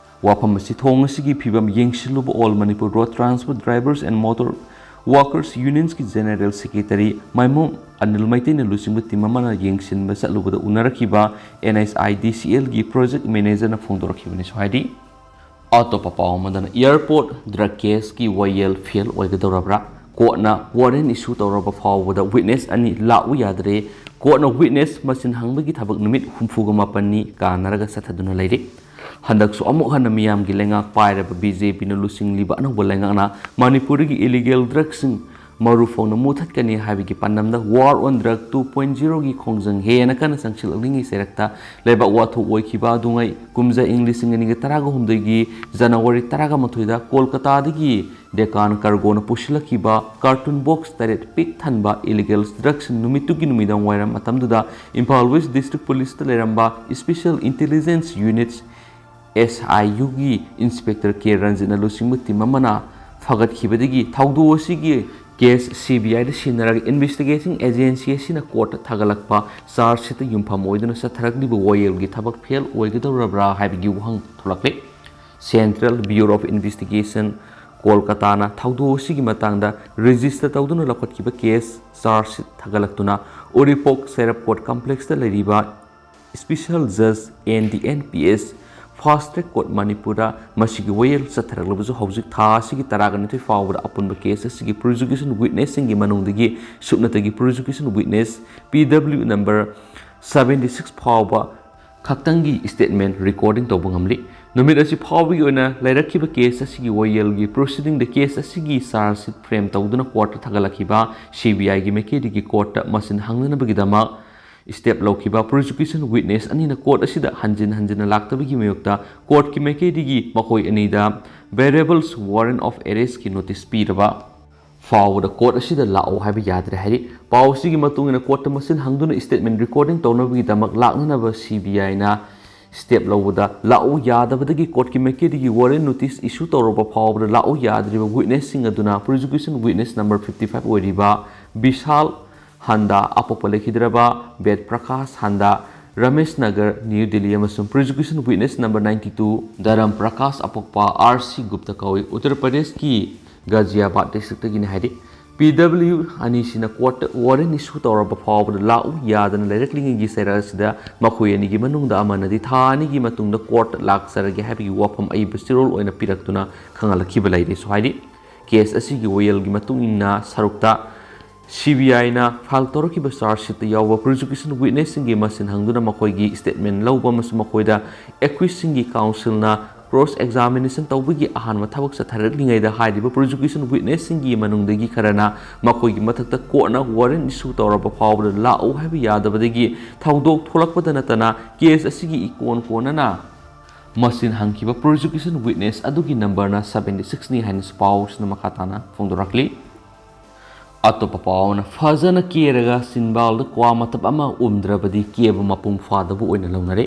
ꯋꯥꯐꯝ ꯑꯁꯤ, ꯊꯣꯡ ꯑꯁꯤꯒꯤ ꯐꯤꯕꯝ ꯌꯦꯡꯁꯤꯜꯂꯨꯕ All Manipur Road Transport Drivers and Motor Workers Unionꯀꯤ General Secretary ꯃꯥꯏꯃꯣꯝ Anil ꯃꯩꯇꯩꯅ ꯂꯨꯆꯤꯡꯕ ꯇꯤꯝ ꯑꯃꯅ ꯌꯦꯡꯁꯤꯟꯕ ꯆꯠꯂꯨꯕꯗ ꯎꯅꯔꯛꯈꯤꯕ ꯑꯦꯟ ꯑꯩꯆ ꯑꯥꯏ ꯗꯤ ꯁꯤ ꯑꯦꯜꯒꯤ project managerꯅ ꯐꯣꯡꯗꯣꯔꯛꯈꯤꯕꯅꯤꯁꯨ ꯍꯥꯏꯔꯤ꯫ ꯑꯇꯣꯞꯄ ꯄꯥꯎ ꯑꯃꯗꯅ, airport drug caseꯀꯤ ꯋꯥꯌꯦꯜ fail ꯑꯣꯏꯒꯗꯧꯔꯕ꯭ꯔꯥ? Courtꯅ warrant issue ꯇꯧꯔꯕ ꯐꯥꯎꯕꯗ witness ꯑꯅꯤ ꯂꯥꯛꯎ ꯌꯥꯗ꯭ꯔꯦ꯫ Courtꯅ witness ꯃꯁꯤꯟ ꯍꯪꯕꯒꯤ ꯊꯕꯛ ꯅꯨꯃꯤꯠ ꯍꯨꯝꯐꯨꯒ ꯃꯥꯄꯟꯅꯤ ꯀꯥꯟꯅꯔꯒ ꯆꯠꯊꯗꯨꯅ ꯂꯩꯔꯤ꯫ ꯍꯟꯗꯛꯁꯨ ꯑꯃꯨꯛ ꯍꯟꯅ ꯃꯤꯌꯥꯝꯒꯤ ꯂꯩꯉꯥꯛ ꯄꯥꯏꯔꯕ ꯕꯤ ꯖꯦ ꯄꯤꯅ ꯂꯨꯆꯤꯡꯂꯤꯕ ꯑꯅꯧꯕ ꯂꯩꯉꯥꯛꯅ ꯃꯅꯤꯄꯨꯔꯗꯒꯤ illegal drugꯁꯤꯡ ꯃꯔꯨ ꯐꯥꯎꯅ ꯃꯨꯊꯠꯀꯅꯤ ꯍꯥꯏꯕꯒꯤ ꯄꯥꯟꯗꯝꯗ War on Drug two point zeroꯒꯤ ꯈꯣꯡꯖꯪ ꯍꯦꯟꯅ ꯀꯟꯅ ꯆꯪꯁꯤꯜꯂꯛꯂꯤꯉꯩ ꯆꯩꯔꯛꯇ ꯂꯩꯕꯥꯛ ꯋꯥꯊꯣꯛ ꯑꯣꯏꯈꯤꯕ ꯑꯗꯨꯉꯩ ꯀꯨꯝꯖꯥ ꯏꯪ ꯂꯤꯁꯤꯡ ꯑꯅꯤꯒ ꯇꯔꯥꯒ ꯍꯨꯝꯗꯣꯏꯒꯤ ꯖꯅꯋꯥꯔꯤ ꯇꯔꯥꯒ ꯃꯥꯊꯣꯏꯗ ꯀꯣꯜꯀꯇꯥꯗꯒꯤ Deccan Cargoꯅ ꯄꯨꯁꯤꯜꯂꯛꯈꯤꯕ carton box ꯇꯔꯦꯠ ꯄꯤꯛ ꯊꯟꯕ illegal drugs ꯅꯨꯃꯤꯠꯇꯨꯒꯤ ꯅꯨꯃꯤꯗꯥꯡ ꯋꯥꯏꯔꯝ ꯃꯇꯝꯗꯨꯗ ꯏꯝꯐꯥꯜ West District Policeꯇ ꯂꯩꯔꯝꯕ Special Intelligence Units, S I Uꯒꯤ Inspector ꯀꯦ ꯔꯟꯖꯤꯠꯅ ꯂꯨꯆꯤꯡꯕ ꯇꯤꯝ ꯑꯃꯅ ꯐꯒꯠꯈꯤꯕꯗꯒꯤ ꯊꯧꯗꯣꯛ ꯑꯁꯤꯒꯤ case C B Iꯗ ꯁꯤꯟꯅꯔꯒ investigating agency ꯑꯁꯤꯅ courtꯇ ꯊꯥꯒꯠꯂꯛꯄ charge sheetꯇ ꯌꯨꯝꯐꯝ ꯑꯣꯏꯗꯨꯅ ꯆꯠꯊꯔꯛꯂꯤꯕ ꯋꯥꯌꯦꯜꯒꯤ ꯊꯕꯛ fail ꯑꯣꯏꯒꯗꯧꯔꯕ꯭ꯔꯥ ꯍꯥꯏꯕꯒꯤ ꯋꯥꯍꯪ ꯊꯣꯛꯂꯛꯂꯤ꯫ Central Bureau of Investigation, ꯀꯣꯜꯀꯇꯥꯅ ꯊꯧꯗꯣꯛ ꯑꯁꯤꯒꯤ ꯃꯇꯥꯡꯗ register ꯇꯧꯗꯨꯅ ꯂꯧꯈꯠꯈꯤꯕ case charge sheet ꯊꯥꯒꯠꯂꯛꯇꯨꯅ ꯎꯔꯤꯄꯣꯛ ꯁꯦꯔꯞꯀꯣꯠ complexꯇ ꯂꯩꯔꯤꯕ Special Judge and the N P S Fast Track Court ꯃꯅꯤꯄꯨꯔꯗ ꯃꯁꯤꯒꯤ ꯋꯥꯌꯦꯜ ꯆꯠꯊꯔꯛꯂꯕꯁꯨ ꯍꯧꯖꯤꯛ ꯊꯥ ꯑꯁꯤꯒꯤ ꯇꯔꯥꯒ ꯅꯤꯊꯣꯏ ꯐꯥꯎꯕꯗ ꯑꯄꯨꯟꯕ case ꯑꯁꯤꯒꯤ prosecution witnessꯁꯤꯡꯒꯤ ꯃꯅꯨꯡꯗꯒꯤ ꯁꯨꯞꯅꯇꯒꯤ prosecution witness P W number seventy six ꯐꯥꯎꯕ ꯈꯛꯇꯪꯒꯤ statement recording ꯇꯧꯕ ꯉꯝꯂꯤ꯫ ꯅꯨꯃꯤꯠ ꯑꯁꯤ ꯐꯥꯎꯕꯒꯤ ꯑꯣꯏꯅ ꯂꯩꯔꯛꯈꯤꯕ case ꯑꯁꯤꯒꯤ ꯋꯥꯌꯦꯜꯒꯤ proceedingꯗ case ꯑꯁꯤꯒꯤ charge sheet frame ꯇꯧꯗꯨꯅ courtꯇ ꯊꯥꯒꯠꯂꯛꯈꯤꯕ CBIꯒꯤ ꯃꯥꯏꯀꯩꯗꯒꯤ courtꯇ ꯃꯁꯤꯟ ꯍꯪꯅꯅꯕꯒꯤꯗꯃꯛ step ꯂꯧꯈꯤꯕ prosecution witness ꯑꯅꯤꯅ court ꯑꯁꯤꯗ ꯍꯟꯖꯤꯟ ꯍꯟꯖꯤꯟꯅ ꯂꯥꯛꯇꯕꯒꯤ ꯃꯥꯌꯣꯛꯇ courtꯀꯤ ꯃꯥꯏꯀꯩꯗꯒꯤ ꯃꯈꯣꯏ ꯑꯅꯤꯗ bearable warrant of arrestꯀꯤ notice ꯄꯤꯔꯕ ꯐꯥꯎꯕꯗ court ꯑꯁꯤꯗ ꯂꯥꯛꯑꯣ ꯍꯥꯏꯕ ꯌꯥꯗ꯭ꯔꯦ ꯍꯥꯏꯔꯤ꯫ ꯄꯥꯎ ꯑꯁꯤꯒꯤ ꯃꯇꯨꯡ ꯏꯟꯅ courtꯇ ꯃꯁꯤꯟ ꯍꯪꯗꯨꯅ statement recording ꯇꯧꯅꯕꯒꯤꯗꯃꯛ ꯂꯥꯛꯅꯅꯕ CBIꯅ step ꯂꯧꯕꯗ ꯂꯥꯛꯎ ꯌꯥꯗꯕꯗꯒꯤ courtꯀꯤ ꯃꯥꯏꯀꯩꯗꯒꯤ warrant notice issue ꯇꯧꯔꯕ ꯐꯥꯎꯕꯗ ꯂꯥꯛꯎ ꯌꯥꯗ꯭ꯔꯤꯕ witnessꯁꯤꯡ ꯑꯗꯨꯅ prosecution witness number fifty five ꯑꯣꯏꯔꯤꯕ ꯕꯤꯁꯥꯜ ꯍꯟꯗꯥ, ꯑꯄꯣꯛꯄ ꯂꯩꯈꯤꯗ꯭ꯔꯕ ꯕꯦꯗ ꯄ꯭ꯔꯀꯥꯁ ꯍꯟꯗꯥ, ꯔꯃꯦꯁ ꯅꯒꯔ, ꯅ꯭ꯌꯨ ꯗꯤꯜꯂꯤ, ꯑꯃꯁꯨꯡ prosecution witness number ninety two ꯙꯔꯝ Prakash, ꯑꯄꯣꯛꯄ R C Gupta ꯀꯧꯏ, ꯎꯠꯇꯔ ꯄ꯭ꯔꯗꯦꯁꯀꯤ ꯒꯥꯖꯤꯌꯥꯕꯥꯗ districtꯇꯒꯤꯅꯤ ꯍꯥꯏꯔꯤ꯫ PW ꯑꯅꯤꯁꯤꯅ courtꯇ warrant issue ꯇꯧꯔꯕ ꯐꯥꯎꯕꯗ ꯂꯥꯛꯎ ꯌꯥꯗꯅ ꯂꯩꯔꯛꯂꯤꯉꯩꯒꯤ ꯆꯩꯔꯛ ꯑꯁꯤꯗ ꯃꯈꯣꯏ ꯑꯅꯤꯒꯤ ꯃꯅꯨꯡꯗ ꯑꯃꯅꯗꯤ ꯊꯥ ꯑꯅꯤꯒꯤ ꯃꯇꯨꯡꯗ courtꯇ ꯂꯥꯛꯆꯔꯒꯦ ꯍꯥꯏꯕꯒꯤ ꯋꯥꯐꯝ ꯑꯏꯕ ꯆꯦꯔꯣꯜ ꯑꯣꯏꯅ ꯄꯤꯔꯛꯇꯨꯅ ꯈꯪꯍꯜꯂꯛꯈꯤꯕ ꯂꯩꯔꯦꯁꯨ ꯍꯥꯏꯔꯤ꯫ Case ꯑꯁꯤꯒꯤ ꯋꯥꯌꯦꯜꯒꯤ ꯃꯇꯨꯡ ꯏꯟꯅ ꯁꯔꯨꯛꯇ CBIꯅ file ꯇꯧꯔꯛꯈꯤꯕ charge sheetꯇ ꯌꯥꯎꯕ prosecution witnessꯁꯤꯡꯒꯤ ꯃꯁꯤꯟ ꯍꯪꯗꯨꯅ ꯃꯈꯣꯏꯒꯤ statement ꯂꯧꯕ ꯑꯃꯁꯨꯡ ꯃꯈꯣꯏꯗ accusedꯁꯤꯡꯒꯤ counselꯅ cross examination ꯇꯧꯕꯒꯤ ꯑꯍꯥꯟꯕ ꯊꯕꯛ ꯆꯠꯊꯔꯛꯂꯤꯉꯩꯗ ꯍꯥꯏꯔꯤꯕ prosecution witnessꯁꯤꯡꯒꯤ ꯃꯅꯨꯡꯗꯒꯤ ꯈꯔꯅ ꯃꯈꯣꯏꯒꯤ ꯃꯊꯛꯇ courtꯅ warrant issue ꯇꯧꯔꯕ ꯐꯥꯎꯕꯗ ꯂꯥꯛꯎ ꯍꯥꯏꯕ ꯌꯥꯗꯕꯗꯒꯤ ꯊꯧꯗꯣꯛ ꯊꯣꯛꯂꯛꯄꯗ ꯅꯠꯇꯅ case ꯑꯁꯤꯒꯤ ꯏꯀꯣꯟ ꯀꯣꯟꯅꯅ ꯃꯁꯤꯟ ꯍꯪꯈꯤꯕ prosecution witness ꯑꯗꯨꯒꯤ numberꯅ seventy sixꯅꯤ ꯍꯥꯏꯅꯁꯨ ꯄꯥꯎꯁꯤꯅ ꯃꯈꯥ ꯇꯥꯅ ꯐꯣꯡꯗꯣꯔꯛꯂꯤ꯫ ꯑꯇꯣꯞꯄ ꯄꯥꯎ ꯑꯃꯅ, ꯐꯖꯅ ꯀꯦꯔꯒ ꯆꯤꯟꯕꯥꯜꯗ ꯀ꯭ꯋꯥ ꯃꯇꯞ ꯑꯃ ꯎꯝꯗ꯭ꯔꯕꯗꯤ ꯀꯦꯕ ꯃꯄꯨꯡ ꯐꯥꯗꯕ ꯑꯣꯏꯅ ꯂꯧꯅꯔꯦ꯫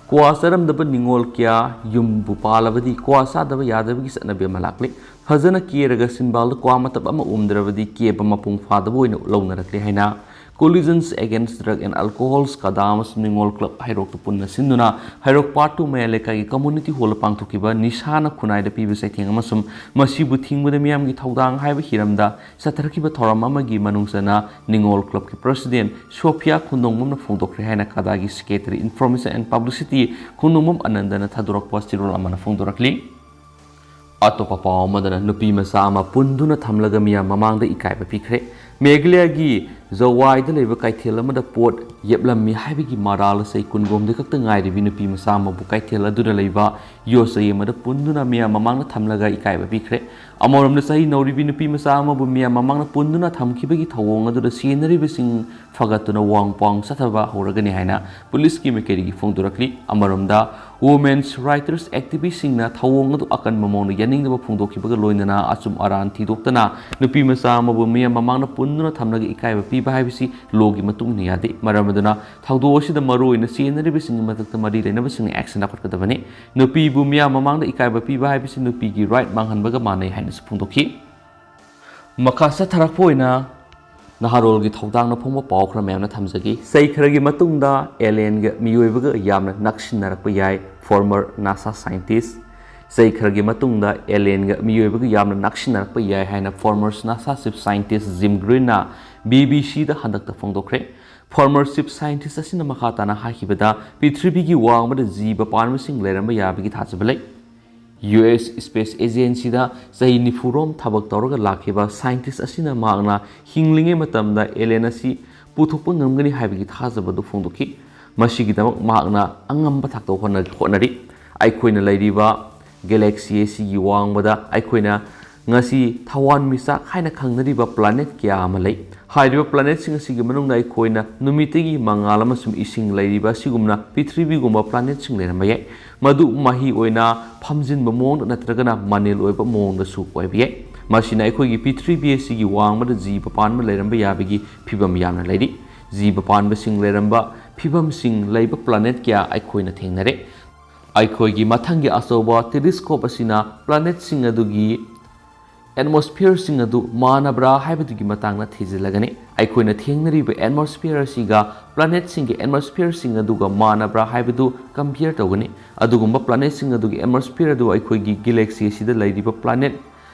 ꯀ꯭ꯋꯥ ꯆꯥꯔꯝꯗꯕ ꯅꯤꯉꯣꯜ ꯀꯌꯥ ꯌꯨꯝꯕꯨ ꯄꯥꯜꯂꯕꯗꯤ ꯀ꯭ꯋꯥ ꯆꯥꯗꯕ ꯌꯥꯗꯕꯒꯤ ꯆꯠꯅꯕꯤ ꯑꯃ ꯂꯥꯛꯂꯤ꯫ ꯐꯖꯅ ꯀꯦꯔꯒ ꯆꯤꯟꯕꯥꯜꯗ ꯀ꯭ꯋꯥ ꯃꯇꯞ ꯑꯃ ꯎꯝꯗ꯭ꯔꯕꯗꯤ ꯀꯦꯕ ꯃꯄꯨꯡ ꯐꯥꯗꯕ ꯑꯣꯏꯅ ꯂꯧꯅꯔꯛꯂꯦ ꯍꯥꯏꯅ Coalitions Against Drug and Alcoholꯁ, ꯀꯗꯥ ꯑꯃꯁꯨꯡ ꯅꯤꯉꯣꯜ ꯀ꯭ꯂꯕ ꯍꯩꯔꯣꯛꯇ ꯄꯨꯟꯅ ꯁꯤꯟꯗꯨꯅ ꯍꯩꯔꯣꯛ Part two ꯃꯌꯥꯏ ꯂꯩꯀꯥꯏꯒꯤ community hallꯗ ꯄꯥꯡꯊꯣꯛꯈꯤꯕ ꯅꯤꯁꯥꯅ ꯈꯨꯟꯅꯥꯏꯗ ꯄꯤꯕ ꯆꯩꯊꯦꯡ ꯑꯃꯁꯨꯡ ꯃꯁꯤꯕꯨ ꯊꯤꯡꯕꯗ ꯃꯤꯌꯥꯝꯒꯤ ꯊꯧꯗꯥꯡ ꯍꯥꯏꯕ ꯍꯤꯔꯝꯗ ꯆꯠꯊꯔꯛꯈꯤꯕ ꯊꯧꯔꯝ ꯑꯃꯒꯤ ꯃꯅꯨꯡ ꯆꯟꯅ ꯅꯤꯉꯣꯜ ꯀ꯭ꯂꯕꯀꯤ president ꯁꯣꯐꯤꯌꯥ ꯈꯣꯡꯗꯣꯡꯕꯝꯅ ꯐꯣꯡꯗꯣꯛꯈ꯭ꯔꯦ ꯍꯥꯏꯅ ꯀꯗꯥꯒꯤ secretary information and publicity ꯈꯣꯡꯗꯣꯡꯕꯝ ꯑꯅꯟꯗꯅ ꯊꯥꯗꯣꯔꯛꯄ ꯆꯦꯔꯣꯜ ꯑꯃꯅ ꯐꯣꯡꯗꯣꯔꯛꯂꯤ꯫ ꯑꯇꯣꯞꯄ ꯄꯥꯎ ꯑꯃꯗꯅ, ꯅꯨꯄꯤ ꯃꯆꯥ ꯑꯃ ꯄꯨꯟꯗꯨꯅ ꯊꯝꯂꯒ ꯃꯤꯌꯥꯝ ꯃꯃꯥꯡꯗ ꯏꯀꯥꯏꯕ ꯄꯤꯈ꯭ꯔꯦ꯫ ꯃꯦꯘꯥꯂꯌꯥꯒꯤ ꯖꯋꯥꯏꯗ ꯂꯩꯕ ꯀꯩꯊꯦꯜ ꯑꯃꯗ ꯄꯣꯠ ꯌꯦꯞꯂꯝꯃꯤ ꯍꯥꯏꯕꯒꯤ ꯃꯔꯥꯜ ꯑꯁꯤ ꯀꯨꯟꯒꯣꯝꯗ ꯈꯛꯇ ꯉꯥꯏꯔꯤꯕꯤ ꯅꯨꯄꯤ ꯃꯆꯥ ꯑꯃꯕꯨ ꯀꯩꯊꯦꯜ ꯑꯗꯨꯗ ꯂꯩꯕ ꯌꯣꯠ ꯆꯩ ꯑꯃꯗ ꯄꯨꯟꯗꯨꯅ ꯃꯤꯌꯥꯝ ꯃꯃꯥꯡꯗ ꯊꯝꯂꯒ ꯏꯀꯥꯏꯕ ꯄꯤꯈ꯭ꯔꯦ꯫ ꯑꯃꯔꯣꯝꯗ, ꯆꯍꯤ ꯅꯧꯔꯤꯕꯤ ꯅꯨꯄꯤ ꯃꯆꯥ ꯑꯃꯕꯨ ꯃꯤꯌꯥꯝ ꯃꯃꯥꯡꯗ ꯄꯨꯟꯗꯨꯅ ꯊꯝꯈꯤꯕꯒꯤ ꯊꯧꯑꯣꯡ ꯑꯗꯨꯗ ꯁꯦꯟꯅꯔꯤꯕꯁꯤꯡ ꯐꯒꯠꯇꯨꯅ ꯋꯥꯡ ꯄꯥꯎꯡ ꯆꯠꯊꯕ ꯍꯧꯔꯒꯅꯤ ꯍꯥꯏꯅ ꯄꯨꯂꯤꯁꯀꯤ ꯃꯥꯏꯀꯩꯗꯒꯤ ꯐꯣꯡꯗꯣꯔꯛꯂꯤ꯫ ꯑꯃꯔꯣꯝꯗ, Women's Rights Activistꯁꯤꯡꯅ ꯊꯧꯑꯣꯡ ꯑꯗꯨ ꯑꯀꯟꯕ ꯃꯑꯣꯡꯗ ꯌꯥꯅꯤꯡꯗꯕ ꯐꯣꯡꯗꯣꯛꯈꯤꯕꯒ ꯂꯣꯏꯅꯅ ꯑꯆꯨꯝ ꯑꯔꯥꯟ ꯊꯤꯗꯣꯛꯇꯅ ꯅꯨꯄꯤ ꯃꯆꯥ ꯑꯃꯕꯨ ꯃꯤꯌꯥꯝ ꯃꯃꯥꯡꯗ ꯄꯨꯟꯗꯨꯅ ꯊꯝꯂꯒ ꯏꯀꯥꯏꯕ ꯄꯤꯕ ꯍꯥꯏꯕꯁꯤ lawꯒꯤ ꯃꯇꯨꯡ ꯏꯟꯅ ꯌꯥꯗꯦ꯫ ꯃꯔꯝ ꯑꯗꯨꯅ ꯊꯧꯗꯣꯛ ꯑꯁꯤꯗ ꯃꯔꯨꯑꯣꯏꯅ ꯆꯦꯟꯅꯔꯤꯕꯁꯤꯡꯒꯤ ꯃꯊꯛꯇ ꯃꯔꯤ ꯂꯩꯅꯕꯁꯤꯡꯅ action ꯂꯧꯈꯠꯀꯗꯕꯅꯤ꯫ ꯅꯨꯄꯤꯕꯨ ꯃꯤꯌꯥꯝ ꯃꯃꯥꯡꯗ ꯏꯀꯥꯏꯕ ꯄꯤꯕ ꯍꯥꯏꯕꯁꯤ ꯅꯨꯄꯤꯒꯤ right ꯃꯥꯡꯍꯟꯕꯒ ꯃꯥꯟꯅꯩ ꯍꯥꯏꯅꯁꯨ ꯐꯣꯡꯗꯣꯛꯈꯤ꯫ ꯃꯈꯥ ꯆꯠꯊꯔꯛꯄ ꯑꯣꯏꯅ ꯅꯍꯥꯔꯣꯜꯒꯤ ꯊꯧꯗꯥꯡꯅ ꯐꯣꯡꯕ ꯄꯥꯎ ꯈꯔ ꯃꯌꯥꯝꯅ ꯊꯝꯖꯒꯦ꯫ ꯆꯩ ꯈꯔꯒꯤ ꯃꯇꯨꯡꯗ alienꯒ ꯃꯤꯑꯣꯏꯕꯒ ꯌꯥꯝꯅ ꯅꯛꯁꯤꯟꯅꯔꯛꯄ ꯌꯥꯏ, former NASA scientist꯫ ꯆꯩ ꯈꯔꯒꯤ ꯃꯇꯨꯡꯗ alienꯒ ꯃꯤꯑꯣꯏꯕꯒ ꯌꯥꯝꯅ ꯅꯛꯁꯤꯟꯅꯔꯛꯄ ꯌꯥꯏ ꯍꯥꯏꯅ former NASA chief scientist Jim Greenꯅ BBCꯗ ꯍꯟꯗꯛꯇ ꯐꯣꯡꯗꯣꯛꯈ꯭ꯔꯦ꯫ Former chief scientist ꯑꯁꯤꯅ ꯃꯈꯥ ꯇꯥꯅ ꯍꯥꯏꯈꯤꯕꯗ, ꯄ꯭ꯔꯤꯊꯤꯕꯤꯒꯤ ꯋꯥꯡꯃꯗ ꯖꯤꯕ ꯄꯥꯟꯕꯁꯤꯡ ꯂꯩꯔꯝꯕ ꯌꯥꯕꯒꯤ ꯊꯥꯖꯕ ꯂꯩ꯫ US Space Agencyꯗ ꯆꯍꯤ ꯅꯤꯐꯨ ꯔꯣꯝ ꯊꯕꯛ ꯇꯧꯔꯒ ꯂꯥꯛꯈꯤꯕ scientist ꯑꯁꯤꯅ ꯃꯍꯥꯛꯅ ꯍꯤꯡꯂꯤꯉꯩ ꯃꯇꯝꯗ alien ꯑꯁꯤ ꯄꯨꯊꯣꯛꯄ ꯉꯝꯒꯅꯤ ꯍꯥꯏꯕꯒꯤ ꯊꯥꯖꯕ ꯑꯗꯨ ꯐꯣꯡꯗꯣꯛꯈꯤ꯫ ꯃꯁꯤꯒꯤꯗꯃꯛ ꯃꯍꯥꯛꯅ ꯑꯉꯝꯕ ꯊꯥꯛꯇ ꯍꯣꯠꯅ-, ꯍꯣꯠꯅꯔꯤ꯫ ꯑꯩꯈꯣꯏꯅ ꯂꯩꯔꯤꯕ galaxy ꯑꯁꯤꯒꯤ ꯋꯥꯡꯃꯗ ꯑꯩꯈꯣꯏꯅ ꯉꯁꯤ ꯊꯋꯥꯟꯃꯤꯆꯥꯛ ꯍꯥꯏꯅ ꯈꯪꯅꯔꯤꯕ planet ꯀꯌꯥ ꯑꯃ ꯂꯩ꯫ ꯍꯥꯏꯔꯤꯕ planetꯁꯤꯡ ꯑꯁꯤꯒꯤ ꯃꯅꯨꯡꯗ ꯑꯩꯈꯣꯏꯅ ꯅꯨꯃꯤꯠꯇꯒꯤ ꯃꯉꯥꯜ ꯑꯃꯁꯨꯡ ꯏꯁꯤꯡ ꯂꯩꯔꯤꯕ ꯑꯁꯤꯒꯨꯝꯅ ꯄ꯭ꯔꯤꯊꯤꯕꯤꯒꯨꯝꯕ planetꯁꯤꯡ ꯂꯩꯔꯝꯕ ꯌꯥꯏ꯫ ꯃꯗꯨ ꯃꯍꯤ ꯑꯣꯏꯅ ꯐꯝꯖꯤꯟꯕ ꯃꯑꯣꯡꯗ ꯅꯠꯇ꯭ꯔꯒꯅ ꯃꯅꯤꯜ ꯑꯣꯏꯕ ꯃꯑꯣꯡꯗꯁꯨ ꯑꯣꯏꯕ ꯌꯥꯏ꯫ ꯃꯁꯤꯅ ꯑꯩꯈꯣꯏꯒꯤ ꯄ꯭ꯔꯤꯊꯤꯕꯤ ꯑꯁꯤꯒꯤ ꯋꯥꯡꯃꯗ ꯖꯤꯕ ꯄꯥꯟꯕ ꯂꯩꯔꯝꯕ ꯌꯥꯕꯒꯤ ꯐꯤꯚꯝ ꯌꯥꯝꯅ ꯂꯩꯔꯤ꯫ ꯖꯤꯕ ꯄꯥꯟꯕꯁꯤꯡ ꯂꯩꯔꯝꯕ ꯐꯤꯚꯝꯁꯤꯡ ꯂꯩꯕ planet ꯀꯌꯥ ꯑꯩꯈꯣꯏꯅ ꯊꯦꯡꯅꯔꯦ꯫ ꯑꯩꯈꯣꯏꯒꯤ ꯃꯊꯪꯒꯤ ꯑꯆꯧꯕ telescope ꯑꯁꯤꯅ planetꯁꯤꯡ ꯑꯗꯨꯒꯤ atmosphereꯁꯤꯡ ꯑꯗꯨ ꯃꯥꯟꯅꯕ꯭ꯔꯥ ꯍꯥꯏꯕꯗꯨꯒꯤ ꯃꯇꯥꯡꯗ ꯊꯤꯖꯤꯜꯂꯒꯅꯤ꯫ ꯑꯩꯈꯣꯏꯅ ꯊꯦꯡꯅꯔꯤꯕ atmosphere ꯑꯁꯤꯒ planetꯁꯤꯡꯒꯤ atmosphereꯁꯤꯡ ꯑꯗꯨꯒ ꯃꯥꯟꯅꯕ꯭ꯔꯥ ꯍꯥꯏꯕꯗꯨ compare ꯇꯧꯒꯅꯤ꯫ ꯑꯗꯨꯒꯨꯝꯕ planetꯁꯤꯡ ꯑꯗꯨꯒꯤ atmosphere ꯑꯗꯨ ꯑꯩꯈꯣꯏꯒꯤ galaxy ꯑꯁꯤꯗ ꯂꯩꯔꯤꯕ planet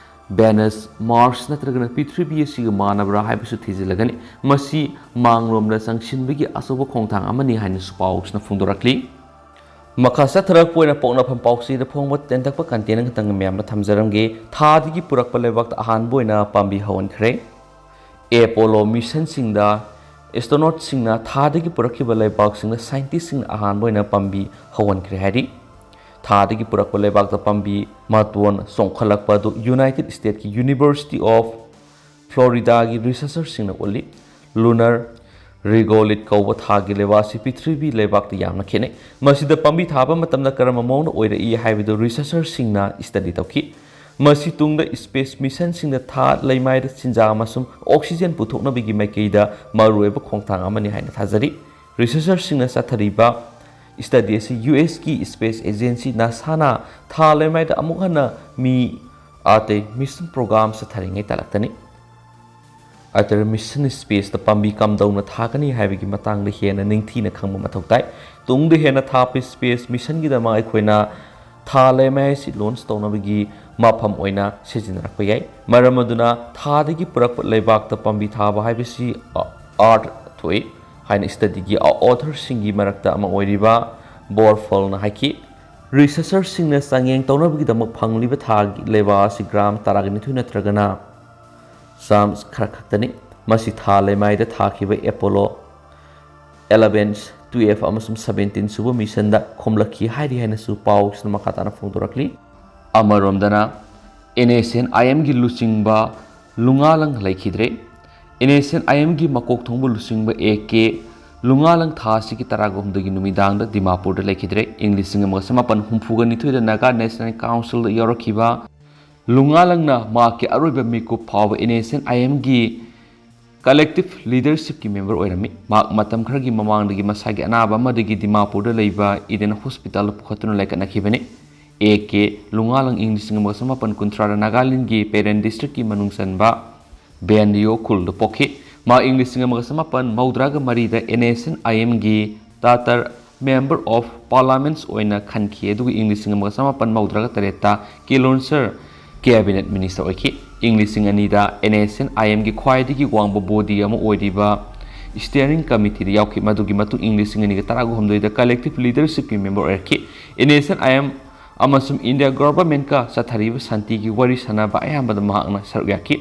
Venus, Mars ꯅꯠꯇ꯭ꯔꯒꯅ ꯄ꯭ꯔꯤꯊꯤꯕꯤ ꯑꯁꯤꯒ ꯃꯥꯟꯅꯕ꯭ꯔꯥ ꯍꯥꯏꯕꯁꯨ ꯊꯤꯖꯤꯜꯂꯒꯅꯤ꯫ ꯃꯁꯤ ꯃꯥꯡꯂꯣꯝꯗ ꯆꯪꯁꯤꯟꯕꯒꯤ ꯑꯆꯧꯕ ꯈꯣꯡꯊꯥꯡ ꯑꯃꯅꯤ ꯍꯥꯏꯅꯁꯨ ꯄꯥꯎꯁꯤꯅ ꯐꯣꯡꯗꯣꯔꯛꯂꯤ꯫ ꯃꯈꯥ ꯆꯠꯊꯔꯛꯄ ꯑꯣꯏꯅ ꯄꯣꯛꯅꯐꯝ ꯄꯥꯎꯆꯦꯗ ꯐꯣꯡꯕ ꯇꯦꯟꯇꯛꯄ content ꯈꯛꯇꯪ ꯃꯌꯥꯝꯗ ꯊꯝꯖꯔꯝꯒꯦ꯫ ꯊꯥꯗꯒꯤ ꯄꯨꯔꯛꯄ ꯂꯩꯕꯥꯛꯇ ꯑꯍꯥꯟꯕ ꯑꯣꯏꯅ ꯄꯥꯝꯕꯤ ꯍꯧꯍꯟꯈ꯭ꯔꯦ꯫ ꯑꯦꯄꯣꯂꯣ ꯃꯤꯁꯟꯁꯤꯡꯗ ꯑꯦꯁꯇ꯭ꯔꯣꯅꯣꯠꯁꯤꯡꯅ ꯊꯥꯗꯒꯤ ꯄꯨꯔꯛꯈꯤꯕ ꯂꯩꯕꯥꯛꯁꯤꯡꯗ ꯁꯥꯏꯟꯇꯤꯁꯁꯤꯡꯅ ꯑꯍꯥꯟꯕ ꯑꯣꯏꯅ ꯄꯥꯝꯕꯤ ꯍꯧꯍꯟꯈ꯭ꯔꯦ ꯍꯥꯏꯔꯤ꯫ ꯊꯥꯗꯒꯤ ꯄꯨꯔꯛꯄ ꯂꯩꯕꯥꯛꯇ ꯄꯥꯝꯕꯤ ꯃꯇꯣꯟ ꯆꯣꯡꯈꯠꯂꯛꯄ ꯑꯗꯨ ꯌꯨꯅꯥꯏꯇꯦꯗ ꯁ꯭ꯇꯦꯠꯀꯤ ꯌꯨꯅꯤꯚꯔꯁꯤꯇꯤ ꯑꯣꯐ ꯐ꯭ꯂꯣꯔꯤꯗꯥꯒꯤ ꯔꯤꯁꯔꯆꯔꯁꯤꯡꯅ ꯎꯠꯂꯤ꯫ ꯂꯨꯅꯔ ꯔꯤꯒꯣꯂꯤꯠ ꯀꯧꯕ ꯊꯥꯒꯤ ꯂꯩꯕꯥꯛ ꯑꯁꯤ ꯄ꯭ꯔꯤꯊꯤꯕꯤ ꯂꯩꯕꯥꯛꯇ ꯌꯥꯝꯅ ꯈꯦꯠꯅꯩ꯫ ꯃꯁꯤꯗ ꯄꯥꯝꯕꯤ ꯊꯥꯕ ꯃꯇꯝꯗ ꯀꯔꯝꯕ ꯃꯑꯣꯡꯗ ꯑꯣꯏꯔꯛꯏ ꯍꯥꯏꯕꯗꯨ ꯔꯤꯁꯔꯆꯔꯁꯤꯡꯅ ꯁ꯭ꯇꯗꯤ ꯇꯧꯈꯤ꯫ ꯃꯁꯤ ꯇꯨꯡꯗ ꯁ꯭ꯄꯦꯁ ꯃꯤꯁꯟꯁꯤꯡꯗ ꯊꯥ ꯂꯩꯃꯥꯏꯗ ꯆꯤꯟꯖꯥꯛ ꯑꯃꯁꯨꯡ ꯑꯣꯛꯁꯤꯖꯦꯟ ꯄꯨꯊꯣꯛꯅꯕꯒꯤ ꯃꯥꯏꯀꯩꯗ ꯃꯔꯨꯑꯣꯏꯕ ꯈꯣꯡꯊꯥꯡ ꯑꯃꯅꯤ ꯍꯥꯏꯅ ꯊꯥꯖꯔꯤ꯫ ꯔꯤꯁꯔꯆꯔꯁꯤꯡꯅ ꯆꯠꯊꯔꯤꯕ ꯁ꯭ꯇꯗꯤ ꯑꯁꯤ ꯌꯨ ꯑꯦꯁꯀꯤ ꯁ꯭ꯄꯦꯁ ꯑꯦꯖꯦꯟꯁꯤ ꯅꯥꯁꯥꯅ ꯊꯥ ꯂꯩꯃꯥꯏꯗ ꯑꯃꯨꯛ ꯍꯟꯅ ꯃꯤ ꯑꯇꯩ ꯃꯤꯁꯟ ꯄ꯭ꯔꯣꯒ꯭ꯔꯥꯝ ꯆꯠꯊꯔꯤꯉꯩ ꯇꯥꯂꯛꯇꯅꯤ꯫ ꯑꯇꯩ ꯃꯤꯁꯟ ꯁ꯭ꯄꯦꯁꯇ ꯄꯥꯝꯕꯤ ꯀꯝꯗꯧꯅ ꯊꯥꯒꯅꯤ ꯍꯥꯏꯕꯒꯤ ꯃꯇꯥꯡꯗ ꯍꯦꯟꯅ ꯅꯤꯡꯊꯤꯅ ꯈꯪꯕ ꯃꯊꯧ ꯇꯥꯏ꯫ ꯇꯨꯡꯗ ꯍꯦꯟꯅ ꯊꯥꯞꯄ ꯁ꯭ꯄꯦꯁ ꯃꯤꯁꯟꯒꯤꯗꯃꯛ ꯑꯩꯈꯣꯏꯅ ꯊꯥ ꯂꯩꯃꯥꯏ ꯑꯁꯤ ꯂꯣꯟꯆ ꯇꯧꯅꯕꯒꯤ ꯃꯐꯝ ꯑꯣꯏꯅ ꯁꯤꯖꯤꯟꯅꯔꯛꯄ ꯌꯥꯏ꯫ ꯃꯔꯝ ꯑꯗꯨꯅ ꯊꯥꯗꯒꯤ ꯄꯨꯔꯛꯄ ꯂꯩꯕꯥꯛꯇ ꯄꯥꯝꯕꯤ ꯊꯥꯕ ꯍꯥꯏꯕꯁꯤ ꯑꯥꯔꯠ ꯊꯣꯛꯏ ꯍꯥꯏꯅ ꯁ꯭ꯇꯗꯤꯒꯤ ꯑꯣꯊꯔꯁꯤꯡꯒꯤ ꯃꯔꯛꯇ ꯑꯃ ꯑꯣꯏꯔꯤꯕ ꯕꯣꯔꯐꯜꯅ ꯍꯥꯏꯈꯤ꯫ ꯔꯤꯁꯔꯆꯔꯁꯤꯡꯅ ꯆꯥꯡꯌꯦꯡ ꯇꯧꯅꯕꯒꯤꯗꯃꯛ ꯐꯪꯂꯤꯕ ꯊꯥꯒꯤ ꯂꯩꯕꯥꯛ ꯑꯁꯤ ꯒ꯭ꯔꯥꯝ ꯇꯔꯥꯒ ꯅꯤꯊꯣꯏ ꯅꯠꯇ꯭ꯔꯒꯅ ꯆꯥꯝꯁ ꯈꯔ ꯈꯛꯇꯅꯤ꯫ ꯃꯁꯤ ꯊꯥ ꯂꯩꯃꯥꯏꯗ ꯊꯥꯈꯤꯕ ꯑꯦꯄꯣꯂꯣ ꯑꯦꯂꯚꯦꯟ, ꯇꯨꯌꯦꯜꯐ ꯑꯃꯁꯨꯡ ꯁꯚꯦꯟꯇꯤꯟ ꯁꯨꯕ ꯃꯤꯁꯟꯗ ꯈꯣꯝꯂꯛꯈꯤ ꯍꯥꯏꯔꯤ ꯍꯥꯏꯅꯁꯨ ꯄꯥꯎꯁꯤꯅ ꯃꯈꯥ ꯇꯥꯅ ꯐꯣꯡꯗꯣꯔꯛꯂꯤ꯫ ꯑꯃꯔꯣꯝꯗꯅ, ꯑꯦꯟ ꯑꯦꯁ ꯑꯦꯟ ꯑꯥꯏ ꯑꯦꯝꯒꯤ ꯂꯨꯆꯤꯡꯕ ꯂꯨꯉꯥꯂꯪ ꯂꯩꯈꯤꯗ꯭ꯔꯦ꯫ ꯑꯦꯟ ꯑꯦꯁ ꯑꯦꯟ ꯑꯥꯏ ꯑꯦꯝꯒꯤ ꯃꯀꯣꯛ ꯊꯣꯡꯕ ꯂꯨꯆꯤꯡꯕ ꯑꯦ ꯀꯦ ꯂꯨꯉꯥꯂꯪ ꯊꯥ ꯑꯁꯤꯒꯤ ꯇꯔꯥꯒ ꯍꯨꯝꯗꯣꯏꯒꯤ ꯅꯨꯃꯤꯗꯥꯡꯗ ꯗꯤꯃꯥꯄꯨꯔꯗ ꯂꯩꯈꯤꯗ꯭ꯔꯦ꯫ ꯏꯪ ꯂꯤꯁꯤꯡ ꯑꯃꯒ ꯆꯃꯥꯄꯟ ꯍꯨꯝꯐꯨꯒ ꯅꯤꯊꯣꯏꯗ ꯅꯥꯒꯥ ꯅꯦꯁꯅꯦꯜ ꯀꯥꯎꯟꯁꯤꯜꯗ ꯌꯥꯎꯔꯛꯈꯤꯕ ꯂꯨꯉꯥꯂꯪꯅ ꯃꯍꯥꯛꯀꯤ ꯑꯔꯣꯏꯕ ꯃꯤꯀꯨꯞ ꯐꯥꯎꯕ ꯑꯦꯟ ꯑꯦꯁ ꯑꯦꯟ ꯑꯥꯏ ꯑꯦꯝꯒꯤ ꯀꯂꯦꯛꯇꯤꯚ ꯂꯤꯗꯔꯁꯤꯞꯀꯤ ꯃꯦꯝꯕꯔ ꯑꯣꯏꯔꯝꯃꯤ꯫ ꯃꯍꯥꯛ ꯃꯇꯝ ꯈꯔꯒꯤ ꯃꯃꯥꯡꯗꯒꯤ ꯃꯁꯥꯒꯤ ꯑꯅꯥꯕ ꯑꯃꯗꯒꯤ ꯗꯤꯃꯥꯄꯨꯔꯗ ꯂꯩꯕ ꯏꯗꯦꯟ ꯍꯣꯁꯄꯤꯇꯥꯜꯗ ꯄꯨꯈꯠꯇꯨꯅ ꯂꯩꯈꯠꯅꯈꯤꯕꯅꯤ꯫ ꯑꯦ ꯀꯦ ꯂꯨꯉꯥꯂꯪ ꯏꯪ ꯂꯤꯁꯤꯡ ꯑꯃꯒ ꯆꯃꯥꯄꯟ ꯀꯨꯟꯊ꯭ꯔꯥꯗ ꯅꯥꯒꯥꯂꯦꯟꯒꯤ ꯄꯦꯔꯦꯟ ꯗꯤꯁꯇ꯭ꯔꯤꯛꯀꯤ ꯃꯅꯨꯡ ꯆꯟꯕ ꯕꯦꯟꯗꯤꯌꯣ ꯈꯨꯜꯗ ꯄꯣꯛꯈꯤ꯫ ꯃꯍꯥꯛ ꯏꯪ ꯂꯤꯁꯤꯡ ꯑꯃꯒ ꯆꯃꯥꯄꯟ ꯃꯧꯗ꯭ꯔꯥꯒ ꯃꯔꯤꯗ ꯑꯦꯟ ꯑꯦꯁ ꯑꯦꯟ ꯑꯥꯏ ꯑꯦꯝꯒꯤ ꯇꯥꯇꯔ ꯃꯦꯝꯕꯔ ꯑꯣꯐ ꯄꯥꯔꯂꯥꯃꯦꯟꯠꯁ ꯑꯣꯏꯅ ꯈꯟꯈꯤ, ꯑꯗꯨꯒ ꯏꯪ ꯂꯤꯁꯤꯡ ꯑꯃꯒ ꯆꯃꯥꯄꯟ ꯃꯧꯗ꯭ꯔꯥꯒ ꯇꯔꯦꯠꯇ ꯀꯤꯂꯣꯟꯁꯔ ꯀꯦꯕꯤꯅꯦꯠ ꯃꯤꯅꯤꯁꯇꯔ ꯑꯣꯏꯈꯤ꯫ ꯏꯪ ꯂꯤꯁꯤꯡ ꯑꯅꯤꯗ ꯑꯦꯟ ꯑꯦꯁ ꯑꯦꯟ ꯑꯥꯏ ꯑꯦꯝꯒꯤ ꯈ꯭ꯋꯥꯏꯗꯒꯤ ꯋꯥꯡꯕ ꯕꯣꯗꯤ ꯑꯃ ꯑꯣꯏꯔꯤꯕ ꯁ꯭ꯇꯤꯌꯔꯤꯡ ꯀꯃꯤꯇꯤꯗ ꯌꯥꯎꯈꯤ꯫ ꯃꯗꯨꯒꯤ ꯃꯇꯨꯡ ꯏꯪ ꯂꯤꯁꯤꯡ ꯑꯅꯤꯒ ꯇꯔꯥꯒ ꯍꯨꯝꯗꯣꯏꯗ ꯀꯂꯦꯛꯇꯤꯚ ꯂꯤꯗꯔꯁꯤꯞꯀꯤ ꯃꯦꯝꯕꯔ ꯑꯣꯏꯔꯛꯈꯤ꯫ N S N I M ꯑꯃꯁꯨꯡ ꯏꯟꯗꯤꯌꯥ ꯒꯣꯚꯔꯟꯃꯦꯟꯠꯀ ꯆꯠꯊꯔꯤꯕ ꯁꯥꯟꯇꯤꯒꯤ ꯋꯥꯔꯤ ꯁꯥꯟꯅꯕ ꯑꯌꯥꯝꯕꯗ ꯃꯍꯥꯛꯅ ꯁꯔꯨꯛ ꯌꯥꯈꯤ꯫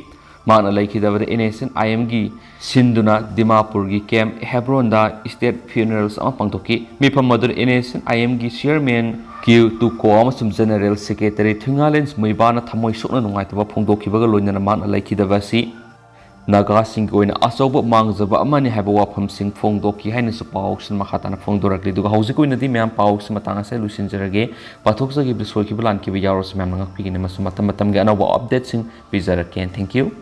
ꯃꯍꯥꯛꯅ ꯂꯩꯈꯤꯗꯕꯗ ꯑꯦꯟ ꯑꯦꯁ ꯑꯦꯟ ꯑꯥꯏ ꯑꯦꯝꯒꯤ ꯁꯤꯟꯗꯨꯅ ꯗꯤꯃꯥꯄꯨꯔꯒꯤ ꯀꯦꯝꯞ ꯍꯦꯕ꯭ꯔꯣꯟꯗ state funerals ꯑꯃ ꯄꯥꯡꯊꯣꯛꯈꯤ꯫ ꯃꯤꯐꯝ ꯑꯗꯨꯗ ꯑꯦꯟ ꯑꯦꯁ ꯑꯦꯟ ꯑꯥꯏ ꯑꯦꯝꯒꯤ chairman ꯀ꯭ꯌꯨ ꯇꯨꯀꯣ ꯑꯃꯁꯨꯡ general secretary ꯊꯨꯏꯉꯥꯂꯦꯟ ꯃꯨꯏꯕꯥꯅ ꯊꯃꯣꯏ ꯁꯣꯛꯅ ꯅꯨꯡꯉꯥꯏꯇꯕ ꯐꯣꯡꯗꯣꯛꯈꯤꯕꯒ ꯂꯣꯏꯅꯅ ꯃꯍꯥꯛꯅ ꯂꯩꯈꯤꯗꯕ ꯑꯁꯤ ꯅꯥꯒꯥꯁꯤꯡꯒꯤ ꯑꯣꯏꯅ ꯑꯆꯧꯕ ꯃꯥꯡꯖꯕ ꯑꯃꯅꯤ ꯍꯥꯏꯕ ꯋꯥꯐꯝꯁꯤꯡ ꯐꯣꯡꯗꯣꯛꯈꯤ ꯍꯥꯏꯅꯁꯨ ꯄꯥꯎꯁꯤꯡ ꯃꯈꯥ ꯇꯥꯅ ꯐꯣꯡꯗꯣꯔꯛꯂꯤ꯫ ꯑꯗꯨꯒ ꯍꯧꯖꯤꯛꯀꯤ ꯑꯣꯏꯅꯗꯤ ꯃꯌꯥꯝ ꯄꯥꯎꯁꯤꯡ ꯃꯇꯥꯡ ꯑꯁꯤꯗ ꯂꯣꯏꯁꯤꯟꯖꯔꯒꯦ꯫ ꯄꯥꯊꯣꯛꯆꯈꯤꯕꯗ ꯁꯣꯏꯈꯤꯕ ꯂꯥꯟꯈꯤꯕ ꯌꯥꯎꯔꯁꯨ ꯃꯌꯥꯝꯅ ꯉꯥꯛꯄꯤꯒꯅꯤ꯫ ꯃꯁꯤ ꯃꯇꯝ ꯃꯇꯝꯒꯤ ꯑꯅꯧꯕ updateꯁꯤꯡ ꯄꯤꯖꯔꯛꯀꯦ꯫ Thank you꯫